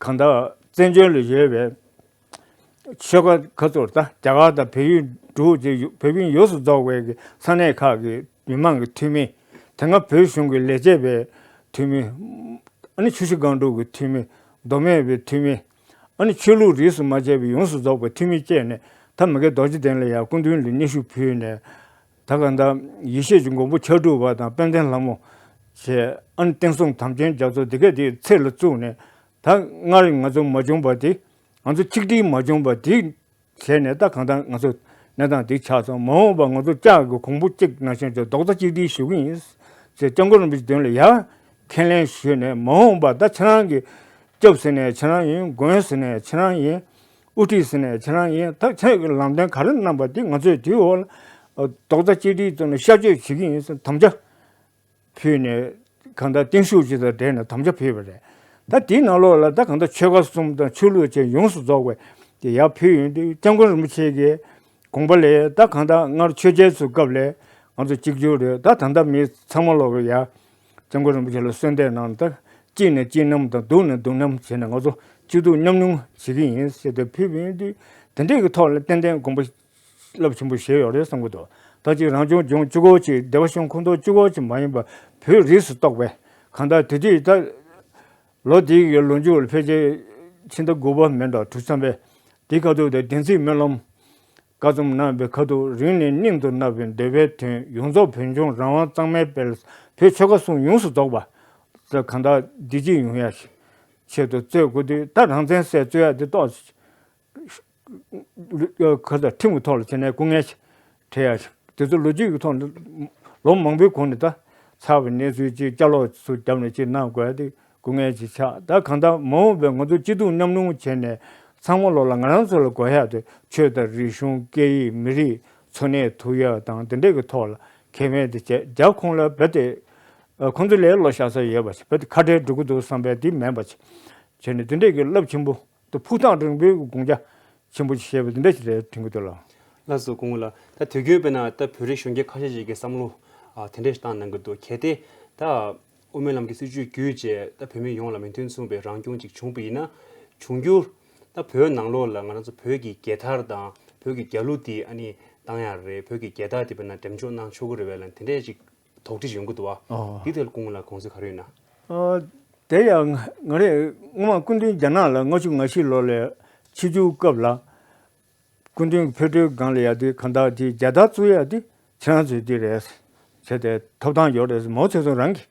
གང་ལྟར་བཙན་བྱོལ་ལ་ཡོད་པའི་ཆོལ་ཁ་ཁ་ཚུར་ད་རྒྱ་གར་དང་བལ་ཡུལ་འབྲུག་ཅེས་བོད་བོད་ཡུལ་ཡོངས་སུ་རྫོགས་པའི་གི་ས་གནས་ཁག་གི་མི་མང་གི་འཐུས་མི་དེ་སྔ་བོད་གཞུང་གི་ལས་བྱེད་པའི་འཐུས་མི་ཨ་ནི་ཆུ་བཞི་སྒང་དྲུག་གི་འཐུས་མི་མདོ་སྨད་པའི་འཐུས་མི་ཨ་ནི་ཆོས་ལུགས་རིས་སུ་མ་ཆད་པའི་ཡོངས་སུ་རྫོགས་པའི་འཐུས་མི་བཅས་ནས་ད་མ་གི་རྡོ་རྗེ་གདན་ལ་ཡང་སྐུ་མདུན་ལ་སྙན་ཞུ་ཕུལ་ནས་ད་གང་ལྟར་ཡེ་ཤེས་ཀྱི་མགོན་པོ་ཕྱག་དྲུག་པ་དང་དཔལ་ལྡན་ལྷ་མོ་བཅས་ཨ་ནི་བསྟན་སྲུང་དམ་ཅན་རྒྱ་མཚོ་འདི་གས་དེ་ཚེ་ལ་བཙུགས་ནས། ད་སྔར་ང་ཚོ་མ་བྱུང་བ་དེ་ང་ཚོ་ཆིག་སྒྲིལ་མ་བྱུང་བ་དེ་བྱས་ནས་ད་གང་ལྟར་ང་ཚོ་གནས་སྟངས་དེ་ཆགས་སོང་། མ་འོངས་པ་ང་ཚོ་ལྕགས་ཀྱི་གོང་བུ་གཅིག་ནང་བཞིན་གྱི་རྡོག་རྩ་གཅིག་སྒྲིལ་ཞུ་གི་ཡིན་ཟེར་སྐྱབས་མགོན་རིན་པོ་ཆེ་མདུན་ལ་ཡར་ཁས་ལེན་ཞུས་ནས་མ་འོངས་པ་ད་ཁྱེད་རང་གི་སྐྱབས་ཟེར་ནས་ཁྱེད་རང་ཡིན། མགོན་ཟེར་ནས་ཁྱེད་རང་ཡིན། དབུ་ཁྲིད་ཟེར་ནས་ཁྱེད་རང་ཡིན། ད་ཁྱེད་ཀྱི་ལམ་སྟོན་ག་རེ་གནང་པ་དེ་ང་ཚོས་དེའི་འོག་ལ་རྡོག་རྩ་གཅིག་སྒྲིལ་བཏོན་ནས་ཤར་བསྐྱོད་བྱེད་ཀྱི་ཡིན་ཟེར་དམ་བཅའ། ཕུལ་ནས་གང་ལྟར་བརྟན་བཞུགས་ཅིག་དང་འབྲེལ་ནས་དམ་བཅའ་ཕུལ་བ་རེད། ད་དེའི་ནང་ལོགས་ལ་ད་གང་ལྟར་ཆོལ་ཁ་གསུམ་དང་ཆོས་ལུགས་བཅས་ཡོངས་སུ་རྫོགས་པའི་དེ་ཡར་ཕུལ་ཡོང་དུས་སྐྱབས་མགོན་རིན་པོ་ཆེ་གིས་དགོངས་པ་ལས་ད་གང་ལྟར་སྔར་ཆོས་རྒྱལ་ཚོའི་སྐབས་ལས་ང་ཚོ་གཅིག་གྱུར་རེད། ད་ད་ལྟ་མི་ཚང་མ་ལོག་གི་ཡར་སྐྱབས་མགོན་རིན་པོ་ཆེ་ལ་གསོལ་འདེབས་གནང་། ད་གཅིག་ནས་གཅིག་རྣམས་དང་སྡུག་ནས་སྡུག་རྣམས་བྱས་ནས་ང་ཚོ་སྐྱིད་སྡུག་མཉམ་མྱོང་བྱེད་ཀྱི་ཡིན་ཟེར་ཏེ་ཕུལ་བ་ཡིན་དུས་དེ་འདྲས་ཀྱི་ཐོག་ལ་ཏན་ཏན་དགོངས་པ་རླབས་ཆེན་པོ་བཞེས་ཡོད་རེད་བསམ་གྱི་འདུག་ད་ཅིག་རང་སྐྱོང་ལྗོངས་གཅིག་པོ་གཅིག་སྡེ་པ་གཞུང་ཁོངས་གཏོགས་གཅིག་པོ་གཅིག་མ་ཡིན་པར་བོད་རིས་སུ་གཏོགས་པའི་གང་ལྟར་དེ་དུས་ད་ལོ་དེའི་ལོ་མཇུག་ལ་ཕལ་ཆེར་ཕྱི་ཟླ་དགུ་པ་མིན་འགྲོ་དྲུག་ཙམ་པའི་དེའི་ཁ་ཐུག་དེ་བདེན་ཚིག་སྨོན་ལམ་བཀའ་གསུང་གནང་བའི་ཁ་ཐུག་རིང་ནས་སྙིང་དུ་བརྣག་པའི་འདོད་པའི་དོན་ཡོངས་རྫོགས་བོད་ལྗོངས་རང་དབང་གཙང་མའི་དཔལ་བོད་ཆོལ་ཁ་གསུམ་ཡོངས་སུ་རྫོགས་པ་གང་ལྟར་བདེ་སྐྱིད་ཡོང་ཡ་ཆེད་དུ་རྩོད་དགོས་དུས་ད་རང་བཙན་ཟེར་རྩོད་ཡ་དེ་ཏོག་ཁ་ད་ཁྲིམས་ཀྱི་ཐོག་ལ་བྱས་ནས་སྐུ་ངལ་འཕྲད་ཡ་ཞིག་དེ་ཚོ་ལོ་རྒྱུས་ཀྱི་ཐོག་ནས་ལོ་མང་པོའི་གོང་ནས་ད་ཚར་བའི་གནས་ཚུལ་ཅིག་བསྐྱར་ལོག་ཚུར་བརྒྱབ་ནས་ཅིག་གནང་དགོས་ཡ་དེ་སྐུ་ངལ་ཅིག་ཆགས། ད་གང་ལྟར་མ་འོངས་པའི་ང་ཚོ་སྐྱིད་སྡུག་མཉམ་མྱོང་བྱས་ནས་ཚང་མ་ལོག་ལ་ང་རང་ཚོ་ལ་དགོས་ཡ་དེ་ཆོས་དང་རིག་གཞུང་སྐད་ཡིག་མི་རིགས་འཚོ་གནས་ཐུབ་ཡ་དང་དེ་འདྲས་ཀྱི་ཐོག་ལ་ཁེ་ཕན་དེ་བྱས། རྒྱ་ཁོངས་ལ་རྦད་དེ་ཁོང་ཚོ་ལས་ལོ་ཤ་ས་ཡོད་པ་ཞིག་རྦད་དེ་ཁ་བྲལ་འགྲོ་གི་འདུག་བསམ་པའི་དེ་མེད་པ་ཞིག་བྱས་ནས་དེ་འདྲས་ཀྱི་རླབས་ཆེན་པོ། དུ་ཕུགས་ཐག་རིང་པོའི་དགོངས་འཆར་ཆེན་པོ་ཞིག་བཞེས་པ་འདི་འདྲ་ཞིག་རེད་དྲན་གྱི་འདུག་ལགས། ལགས་སོ་སྐུ་ངོ་ལགས། ད་དུས་རྒྱུན་དཔེར་ན་ད་བོད་རིགས་གཞོན་སྐྱེས་ཁ་ཤས་ཤིག་གིས་བསམ་བློ་ཨ་དེ་འདྲ་ཞིག་བཏང་གནང་གི་འདུག་གལ་ཏེ་ད་ དབུ་མའི་ལམ་གྱི་སྲིད་བྱུས་བརྒྱུད་བྱས་ད་བོད་མི་ཡོངས་ལ་མིང་དོན་མཚུངས་པའི་རང་སྐྱོང་ཅིག་བྱུང་པ་ཡིན་ན། འབྱུང་འགྱུར་ད་བོད་ནང་ལོགས་ལ་ང་རང་ཚོ་བོད་ཀྱི་རྒྱལ་དར་དང་བོད་ཀྱི་རྒྱལ་གླུ་དེ་ཨ་ནི་བཏང་ཡག་རེད། བོད་ཀྱི་རྒྱལ་དར་དེ་དཔེར་ན་འགྲེམས་འཇོག་གནང་ཆོག་གི་རེད་པས་ལབ་དེ་འདྲས་ཅིག་དོགས་འདྲི་ཡོང་གི་འདུག་བ། ཨོ། དེ་ཐད་ལ་སྐུ་ངོ་ལ་དགོངས་ཚུལ་ག་རེ་ཡོད་ན། ཨོ། དེ་ཡང་ང་རེ་སྔོན་མ་སྐུ་མདུན་རྒྱ་ནག་ལ་ལྔ་བཅུ་ང་བཞི་ལོ་ལ་ཆིབས་བསྒྱུར་སྐབས་ལ། སྐུ་མདུན་གྱི་ཕེབས་བསུའི་སྒང་ལ་ཡ་དེ་གང་ལྟར་དེ་རྒྱལ་དར་བཙུགས་ཡ་དེ་ཁྱེད་རང་ཚོའི་དེ་རེད། བྱས་ཏེ་ཐོབ་ཐང་ཡོད་རེད། མའོ་ཙེ་ཏུང་རང་གིས་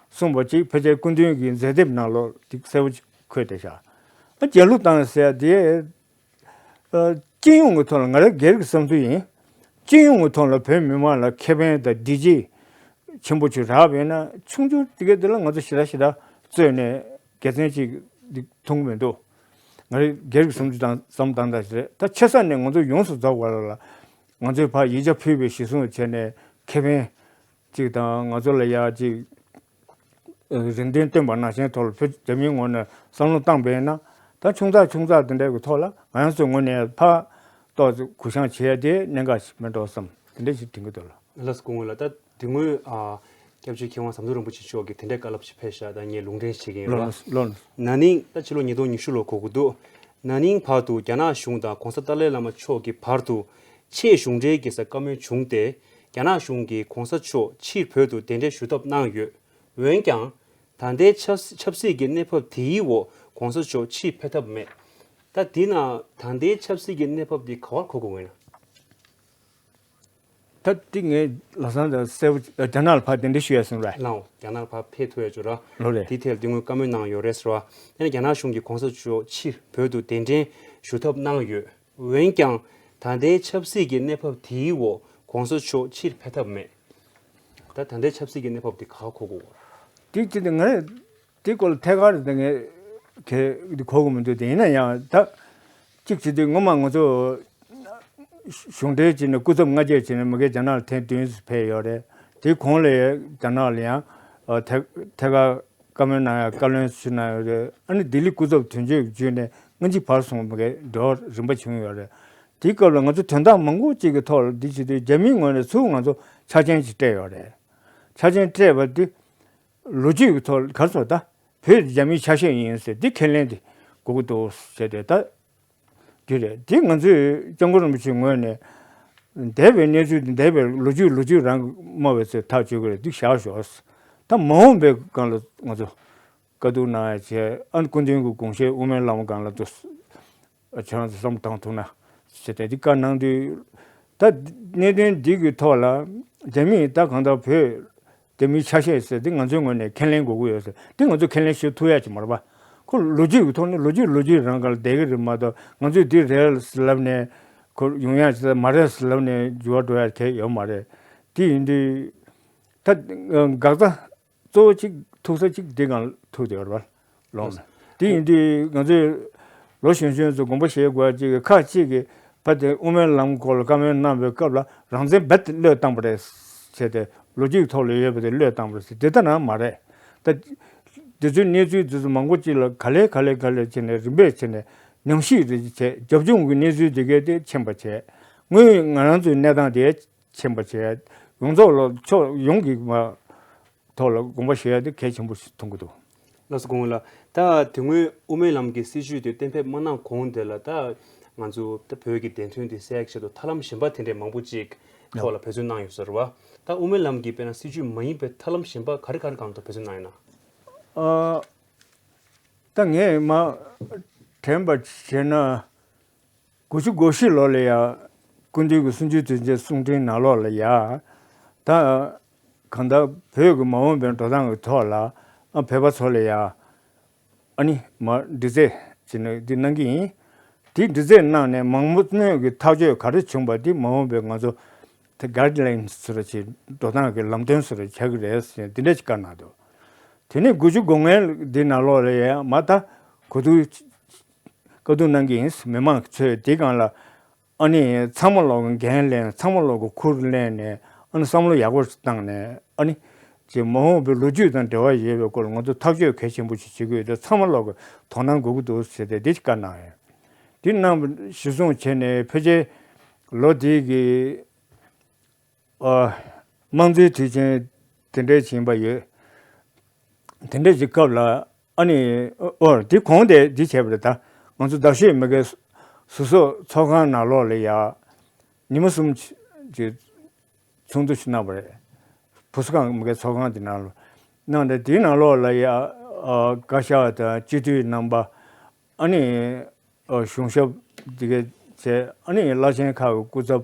གསུངས་པ་ཅིག་ཕལ་ཆེར་སྐུ་མདུན་གྱི་མཛད་དེབ་ནང་ལོགས་དེ་གསལ་པོ་ཅིག་འཁོད་བསྡད་ཤག་ཨ་རྒྱལ་གླུ་བཏང་ཟེར་ཡ་དེ། ཨ། སྤྱི་ཡོངས་ཀྱི་ཐོག་ལ་ང་རང་སྒེར་གྱི་བསམ་ཚུལ་ཡིན། སྤྱི་ཡོངས་ཀྱི་ཐོག་ལ་བོད་མི་མང་ལ་ཁེ་ཕན་དང་བདེ་སྐྱིད་ཆེན་པོ་ཅིག་རག་པ་ཡིན་ན། ཆུང་ཆུང་དེ་གའི་དེ་ལ་ང་ཚོ་ཞེ་དྲག་ཞེ་དྲག་རྩོད་ནས་དགེ་མཚན་ཅིག་འདི་མཐོང་གི་མི་འདུག་ང་རང་སྒེར་གྱི་བསམ་ཚུལ་དང་བསམ་སྟངས་དང་ཞེ་དྲག་ད་ཆེ་ས་ནས་ང་ཚོ་ཡོངས་སུ་རྫོགས་པ་ལ་ང་ཚོས་ཕར་ཡིག་ཆ་ཕུལ་བའི་གཞི་བཟུང་བྱས་ནས་ཁེ་ཕན་ཅིག་དང་ང་ཚོ་ལ་ཡ་ཅིག་རེ་འདུན་བཏོན་པ་ནང་བཞིན་ཐོག་ལ་བོད་རྒྱ་མིའི་ངོས་ནས་བསམ་བློ་བཏང་པས་ན། ད་ཆུང་ཙག་ཆུང་ཙག་དེ་འདྲ་གི་ཐོག་ལ་ང་རང་ཚོའི་ངོས་ནས་ཕར་ཏོག་ཙམ་གུ་བཤངས་བྱེད་ཡ་དེ་གནད་འགག་ཞིག་མེད་འགྲོ་བསམ། དེ་འདྲ་ཞིག་དྲན་གྱི་འདུག་ལགས། ལགས་སོ་སྐུ་ངོ་ལགས། ད་དེ་སྔོན་ཨ་སྐྱབས་རྗེ་མཁས་དབང་ཟམ་གདོང་རིན་པོ་ཆེ་མཆོག་གིས་དེ་འདྲའི་བཀའ་སློབ་ཅིག་ཕེབས་ཤག་ད་ངས་ལུང་འདྲེན་བྱེད་ཀྱི་ཡིན་ལགས། ལགས་ལགས། ན་ནིང་ད་ཕྱི་ལོ་ཉིས་སྟོང་ཉི་ཤུ་ལོ་འགོར་གྱི་འདུག་ན་ནིང་བར་དུ་རྒྱ་ནག་གཞུང་དང་༸གོང་ས་ཏཱ་ལའི་བླ་མ་མཆོག་གི་བར་དུ་ཆེས་གཞུང་འབྲེལ་གྱི་ས་བཀའ་མོལ་བྱུང་སྟེ། རྒྱ་ནག་གཞུང་གིས་༸གོང་ས་མཆོག་ཕྱིར་བོད་དུ་གདན་འདྲེན་ཞུ་ཐབས་གནང་ཡོད། འོན་ཀྱང་། ད་ལྟའི་ཆབ་ཆབ་སྲིད་ཀྱི་གནས་བབ་དེའི་འོག་༸གོང་ས་མཆོག་ཕྱིར་ཕེབས་ཐབས་མེད། ད་འདི་ན་ད་ལྟའི་ཆབ་སྲིད་ཀྱི་གནས་བབ་འདི་ག་པར་གོ་དགོས་ཡིན་ན། ད་འདི་ངས་ལམ་སང་ད་གསལ་པོ་རྒྱ་ནག་ལ་ཕར་གདན་འདྲེན་ཞུ་ཡ་ཟིན་རེད། ལགས་འོང་། རྒྱ་ནག་ལ་ཕར་ཕེབས་ཐུབ་ཡ་ཅིག་ར། ལོ་རེད། དེའི་ཐད་ལ་དེ་སྔོན་བཀའ་མོལ་གནང་ཡོད་རེད་ཟེར་བ། ཡང་ན་རྒྱ་ནག་གཞུང་གིས་༸གོང་ས་མཆོག་ཕྱིར་བོད་དུ་གདན་འདྲེན་ཞུ་ཐབས་གནང་ཡོད། འོན་ཀྱང་ད་ལྟའི་ཆབ་སྲིད་ཀྱི་གནས་བབ་དེའི་འོག་༸གོང་ས་མཆོག་ཕྱིར་ཕེབས་ཐབས་མེད། ད་ད་ལྟའི་ཆབ་སྲིད་ཀྱི་གནས་བབ་དེ་ག་པར་གོ་དགོས། དེ་ཅི་སྟེ་ང་དེ་སྐོར་ལ་ཐད་ཀར་དེ་ངས་གལ་དེ་གོ་གི་མི་འདུག་དེ་ཡིན་ན་ཡང་ད་གཅིག་བྱས་དུས་སྔོན་མ་ང་ཚོ་གཞུང་འབྲེལ་བྱས་ནས་སྐུ་ཚབ་སྔ་རྗེས་བྱས་ནས་མ་གི་རྒྱ་ནག་ལ་ཐེངས་བདུན་ཙམ་ཕེབས་ཡོད་རེད། དེའི་གོང་ལ་ཡང་རྒྱ་ནག་ལ་ཡང་ཨ་ཐད་ཐད་ཀར་བཀའ་མོལ་གནང་ཡ་བཀའ་བློན་ཞུ་གནང་ཡོད་རེད། ཨ་ནི་ལྡི་ལི་སྐུ་ཚབ་དོན་གཅོད་བརྒྱུད་ནས་སྔ་ཕྱི་བར་གསུམ་གྱི་འབྲེལ་བ་རིམ་པ་བྱུང་ཡོད་རེད། དེའི་སྐབས་ལ་ང་ཚོ་དོན་དག་མང་པོ་ཅིག་གི་ཐོག་ལ་འདི་བྱེད་དུས་རྒྱ་མིའི་ངོས་ནས་ཚུར་ང་ཚོ་ཆ་རྐྱེན་ཅིག་སྤྲད་ཡོད་རེད། ཆ་རྐྱེན་སྤྲད་པ་འདི་ལོ་རྒྱུས་ཀྱི་ཐོག་ག་རེ་ཟེར་ད་བོད་རྒྱ་མིའི་ཆ་ཤས་ཡིན་ཟེར་འདི་ཁས་ལེན་འདི་དགོས་ཀྱི་འདུག་ཟེར་ཏེ་ད། དེ་རེད། དེ་ང་ཚོས་སྐྱབས་མགོན་རིན་པོ་ཆེའི་ངོས་ནས་འདས་པའི་གནས་ཚུལ་འདི་འདས་པའི་ལོ་རྒྱུས་ལོ་རྒྱུས་རང་གི་སྨྲ་བའི་ཚེ་ཐག་གཅོད་ཀྱི་རེད། འདི་བཞག་ཞོག་ད་མ་འོངས་པའི་སྒང་ལ་ང་ཚོ་བཀའ་བསྡུར་གནང་ཡ་བྱས། ཨ་ནི་སྐུ་མདུན་གྱི་དགོངས་བཞེད་དབུ་མའི་ལམ་སྒང་ལ་དུ་ཁྱེད་རང་ཚོ་བསམ་བཏང་ཐུབ་ན་ཟེར་ཏེ་འདི་བཀའ་གནང་དུས། ད་གནད་དོན་འདི་གི་ཐོག་ལ་རྒྱ་མིས་ད་གང་ལྟར་བོད་རྒྱ་མིའི་ཆ་ཤས་ཟེར་དེ་ང་ཚོའི་ངོས་ནས་ཁས་ལེན་དགོས་ཀྱི་ཡོད་ཟེར། དེ་ང་ཚོས་ཁས་ལེན་ཞུ་ཐུབ་ཡ་ཅིག་མ་རེད་པ། ཁོ་ལོ་རྒྱུས་ཀྱི་ཐོག་ནས་ལོ་རྒྱུས་ལོ་རྒྱུས་རང་སྒང་ལ་བསྡད་ཀྱི་རེད་མ་གཏོགས། ང་ཚོས་འདི་རེད་ལབ་ནས་ཁོ་ཡོང་ཡ་ཅིག་མ་རེད་ལབ་ནས་འགྱུར་བ་འགྲོ་ཡ་གང་ཡང་ཡོད་མ་རེད། དེ་ཡིན་དུས་ད་འགག་རྩ་གཙོ་བོ་གཅིག་ཐུག་ས་གཅིག་འདི་སྒང་ལ་ཐུག་བསྡད་ཡོད་རེད་པ། ལོངས་ནས། དེ་ཡིན་དུས་ང་ཚོས་ལོ་གཞོན་གཞོན་ཚོ་དགོངས་པ་བཞེས་དགོས་ཅིག་ཁག་ཅིག་གིས་ཕ་དེ་དབུ་མའི་ལམ་སྐོར་ལ་བཀའ་མོལ་གནང་བའི་སྐབས་ལ་རང་བཙན་རྦད་དེ་བློས་བཏང་པ་རེད་ཟེར་ཏེ། ལོ་རྒྱུས་ཐོག་ལ་ཡོད་པ་དེ་བློས་བཏང་པ་རེད་ཟེར། དེ་ལྟ་ན་མ་རེད། ད་དེ་ཚོའི་གནས་ཚུལ་དེ་ཚོ་མང་པོ་ཅིག་ལ་ག་ལེ་ག་ལེ་ག་ལེ་བྱས་ནས་རིམ་པས་བྱས་ནས་ཉམས་ཞིབ་རེ་བྱས། རྒྱབ་ལྗོངས་ཀྱི་གནས་ཚུལ་དེ་གས་དེ་ཕྱིན་པ་བྱས། དངོས་ཡོད་ང་རང་ཚོའི་གནས་སྟངས་དེ་ཕྱིན་པ་བྱས། ཡོངས་རྫོགས་ལ་ཕྱོགས་ཡོངས་ཀྱི་མ་ཐོག་ལ་དགོངས་པ་བཞེས་ཡ་དེ་གལ་ཆེན་པོ་ཞིག་མཐོང་གི་འདུག་ལགས་སོ་སྐུ་ངོ་ལགས། ད་དེ་སྔོན་དབུ་མའི་ལམ་གྱི་སྲིད་བྱུས་དེ་གཏན་འབེབས་མ་གནང་གོང་དེ་ལ་ད་ང་ཚོ་ད་བོད་ཀྱི་བདེན་དོན་དེ་གསལ་ཡག་ཆེད་དུ་ཐབས་ལམ་གཞན་པ་དེ་འདྲས་མང་པོ་ཅིག་ཐོག་ལ་འབད་བརྩོན་གནང་ཡོད་ས་རེད་བ། ད་དབུ་མའི་ལམ་གྱི་དཔེར་ན་སྲིད་བྱུས་མ་ཡིན་པའི་ཐབས་ལམ་གཞན་པ་ག་རེ་ག་རེ་སྒང་དུ་འབད་བརྩོན་གནང་ཡོད་ན། ཨ། ད་ངས་མ་དྲན་པ་བྱས་ན། དགུ་བཅུ་གོ་བཞི་ལོ་ལ་ཡ། སྐུ་མདུན་གྱི་གསུམ་བཅུའི་དུས་ཆེན་གསུང་འཕྲིན་ནང་ལོགས་ལ་ཡ། ད་གང་ལྟར་བོད་ཀྱི་མ་འོངས་པའི་འགྲོ་སྟངས་ཀྱི་ཐོག་ལ་ཨ་བོད་པ་ཚོ་ལ་ཡ། ཨ་ནི་མ་འདྲི་རྩད་ཅིག་ནི་འདི་གནང་གི་ཡིན། དེ་འདྲི་རྩད་གནང་ནས་མང་མོས་ཀྱི་ཐག་གཅོད་ག་རེ་བྱུང་པ་དེ་མ་འོངས་པའི་ང་ཚོ་དེ་གཱའིཌ་ལའིན་ཟེར་བ་ཅིག་འགྲོ་སྟངས་ཀྱི་ལམ་སྟོན་ཟེར་བ་ཆགས་ཀྱི་རེད་ཟེར་ནས་འདི་འདྲ་ཅིག་བཀའ་གནང་འདུག་དེ་ནས་དགུ་བཅུ་གོ་ལྔའི་འདི་ནང་ལོགས་ལ་ཡ་མ་ད་གོ་བསྡུར་བཀའ་བསྡུར་གནང་གི་ཡིན། མི་མང་ཚོས་དེ་སྒང་ལ་ཨ་ནི་ཚང་མ་ལོག་གི་འགན་ལེན། ཚང་མ་ལོག་གི་ཁུར་ལེན་ནས་ཨ་ནི་བསམ་བློ་ཡག་པོ་ཞིག་བཏང་ནས་ཨ་ནི་ཅིག་མ་འོངས་པའི་ལོ་རྒྱུས་དང་འབྲེལ་བ་ཡོད་པའི་སྐོར་ལ་ང་ཚོ་ཐག་གཅོད་གལ་ཆེན་པོ་ཞིག་བྱེད་དགོས་ཡོད་དུས་ཚང་མ་ལོག་གི་དོ་སྣང་དགོས་ཀྱི་འདུག་ཟེར་ཏེ་འདི་ཞིག་བཀའ་གནང་ཡོད། འདི་གནང་བ་གཞི་བཟུང་བྱས་ནས་ཕལ་ཆེར་ལོ་འདི་གི་ཨ་དམངས་གཙོའི་དུས་ཆེན་དེ་འདྲའི་ཕྱིན་པ་ཡོད། དེ་འདྲ་ཅིག་སྐབས་ལ་ཨ་ནི་ཨོ་དེ་གོང་དེ་འདི་བྱས་པ་རེད། ད་ང་ཚོ་རྡ་ཤོད་མི་སྒེར་ཟུར་བཟོ་ཚོགས་ཁང་ནང་ལོགས་ལ་ཡ་ཉི་མ་གསུམ་ཅིག་ཚོགས་འདུ་ཞིག་གནང་བ་རེད། བུ་གསོ་ཁང་མི་སྒེར་ཚོགས་ཁང་དེ་ནང་ལ་གནང་སྟེ། དེའི་ནང་ལོགས་ལ་ཡ་ཨ་བཀའ་ཤག་དང་སྤྱི་འཐུས་རྣམ་པ། ཨ་ནི་ཨ་གཞུང་ཞབས་དེ་གའི་བྱས། ཨ་ནི་བླ་ཆེན་ཁག་གི་སྐུ་ཚབ།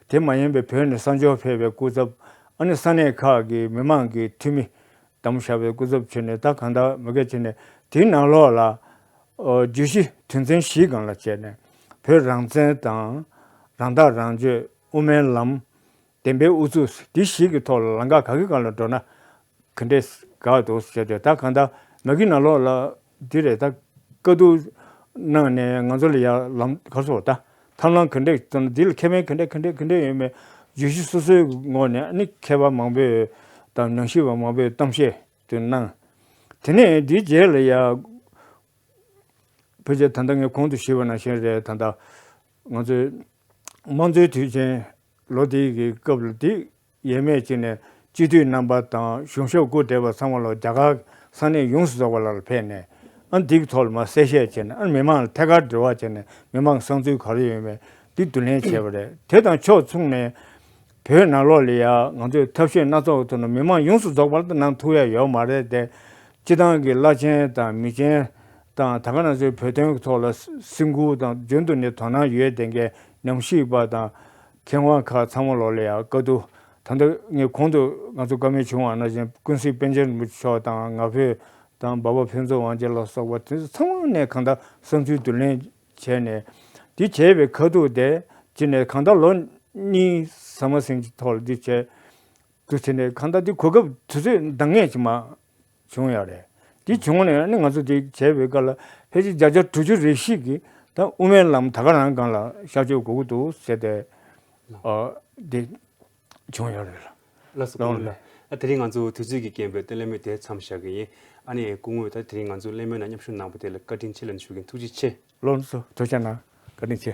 དེ་མ་ཡིན་པའི་བོད་ནས་གསར་འབྱོར་ཕེབས་པའི་སྐུ་ཚབ། ཨ་ནི་ས་གནས་ཁག་གི་མི་མང་གི་འཐུས་མི་དམ་བཞག་པའི་སྐུ་ཚབ་བྱས་ནས། ད་གང་ལྟར་མི་སྒེར་བྱས་ནས་དེའི་ནང་ལོགས་ལ་ཨ་བརྗོད་གཞི་དོན་ཚན་བཞིའི་སྒང་ལ་བྱས་ནས། བོད་རང་བཙན་དང་། རང་ཐག་རང་གཅོད། དབུ་མའི་ལམ། བདེན་པའི་ཨུ་ཚུགས། འདི་བཞི་གི་ཐོག་ལ་ལམ་ཁ་ག་གི་སྒང་ལ་འགྲོ་ན་ག་འདྲས་དགའ་འདུག་ཟེར་ཏེ། ད་གང་ལྟར་མ་གི་ནང་ལོགས་ལ་འདི་རེད། ད་བཀའ་བསྡུར་གནང་ནས་ང་ཚོ་ལ་ཡ་ལམ་ཁ་སོ་ད་ཐབས་ལམ་ག་འདྲས་དང་། འདི་ལ་ཁེ་ཕན་ག་འདྲས་ག་འདྲས་ག་འདྲས་ཡོད་མེད་བརྗོད་གཞི་སོ་སོའི་ངོས་ནས། ཨ་ནི་མཁས་པ་མང་པོས་དང་ནང་ཞིབ་པ་མང་པོས་གཏམ་བཤད་དུ་གནང་། དེ་ནས་འདིའི་རྗེས་ལ་ཡ་ཕལ་ཆེར་ད་ལྟ་ངས་གོང་དུ་ཞུས་པ་ནང་བཞིན་རེད། ད་ལྟ་ང་ཚོའི་དམངས་གཙོའི་དུས་ཆེན་ལོ་འདིའི་གི་སྐབས་ལ་འདི་ཡས་མས་བྱས་ནས་སྤྱི་འཐུས་རྣམ་པ་དང་གཞུང་ཞབས་སྐུ་བགྲེས་པ་ཚང་མ་ལོ་རྒྱ་གར་ས་གནས་ཡོངས་སུ་རྫོགས་པ་ལ་ཕེབས་ནས། ཨ་འདིའི་ཐོག་ལ་མར་གསལ་བཤད་བྱས་ནས། ཨ་མི་མང་ལ་ཐད་ཀར་འབྲེལ་བ་བྱས་ནས་མི་མང་གི་བསམ་ཚུལ་ག་རེ་ཡོད་མེད་འདི་བསྡུ་ལེན་བྱས་པ་རེད། དེ་དང་ཕྱོགས་མཚུངས་ནས་བོད་ནང་ལོགས་ལ་ཡ་ང་ཚོས་ཐབས་ཤེས་སྣ་ཚོགས་ཐོག་ནས་མི་མང་ཡོངས་སུ་རྫོགས་པ་ལ་གནང་ཐུབ་ཡ་ཡོད་མ་རེད་དེ། སྤྱི་བཏང་གི་བླ་ཆེན་དང་མི་ཆེན་དང་། ད་ག་ནང་བཞིན་བོད་དོན་གྱི་ཐོག་ལ་སེམས་ཁུར་དང་རྒྱུན་དུ་ནས་དོ་སྣང་ཡོད་བསྡད་མཁན་ཉམས་ཞིབ་པ་དང་མཁས་དབང་ཁག་ཚང་མ་ལོགས་ལ་ཡ་བཀའ་བསྡུར། ད་ལྟ་ངས་གོང་དུ་ང་ཚོ་བཀའ་མོལ་བྱུང་བ་ནང་བཞིན་ཀུན་གཟིགས་པཎ་ཆེན་རིན་པོ་ཆེ་མཆོག་དང་ང་ཕོད་དང་འབའ་པ་ཕུན་ཚོགས་དབང་རྒྱལ་ལ་སོགས་པ་དེ་ཚོ་ཚང་མ་ནས་གང་ལྟར་བསམ་ཚུལ་བསྡུ་ལེན་བྱས་ནས། འདི་བྱས་པའི་ཁ་ཐུག་དེ་བྱས་ནས་གང་ལྟར་ལོ་གཉིས་ཟ་མ་ཟིན་གྱི་ཐོག་ལ་འདི་བྱས་འདུག་བྱས་ནས། གང་ལྟར་འདི་གོ་སྐབས་དུས་ཚོད་འདང་ངེས་ཅིག་མ་བྱུང་ཡ་རེད། འདི་བྱུང་ནས་ཨ་ནི་ང་ཚོ་འདི་བྱས་པའི་སྐབས་ལ་ཕལ་ཆེར་བརྒྱ་ཆ་དྲུག་ཅུ་རེ་བཞི་གིས་ད་དབུ་མའི་ལམ་ད་ག་རང་སྒང་ལ་ཤར་བསྐྱོད་དགོས་ཀྱི་འདུག་ཟེར་ཏེ། ཨ་འདི་བྱུང་ཡོད་རེད། ལགས་སོ། ལགས་སོ། སྐུ་ངོ་ལགས། ཨ་དེ་རིང་ང་ཚོ་དུས་ཚོད་ཀྱི་རྐྱེན་པས་ད་གླེང་མོལ་དེ་མཚམས་བཞག་གི་ཡིན། ཨ་ནི་སྐུ་ངོས་ད་དེ་རིང་ང་ཚོ་གླེང་མོལ་ནང་མཉམ་ཞུགས་གནང་བ་དེ་ལ་བཀའ་དྲིན་ཆེ་ལབ་ཞུ་གི་ཡིན། ཐུགས་རྗེ་ཆེ། ལགས་སོ། ཐུགས་རྗེ་གནང་། བཀའ་དྲིན་ཆེ།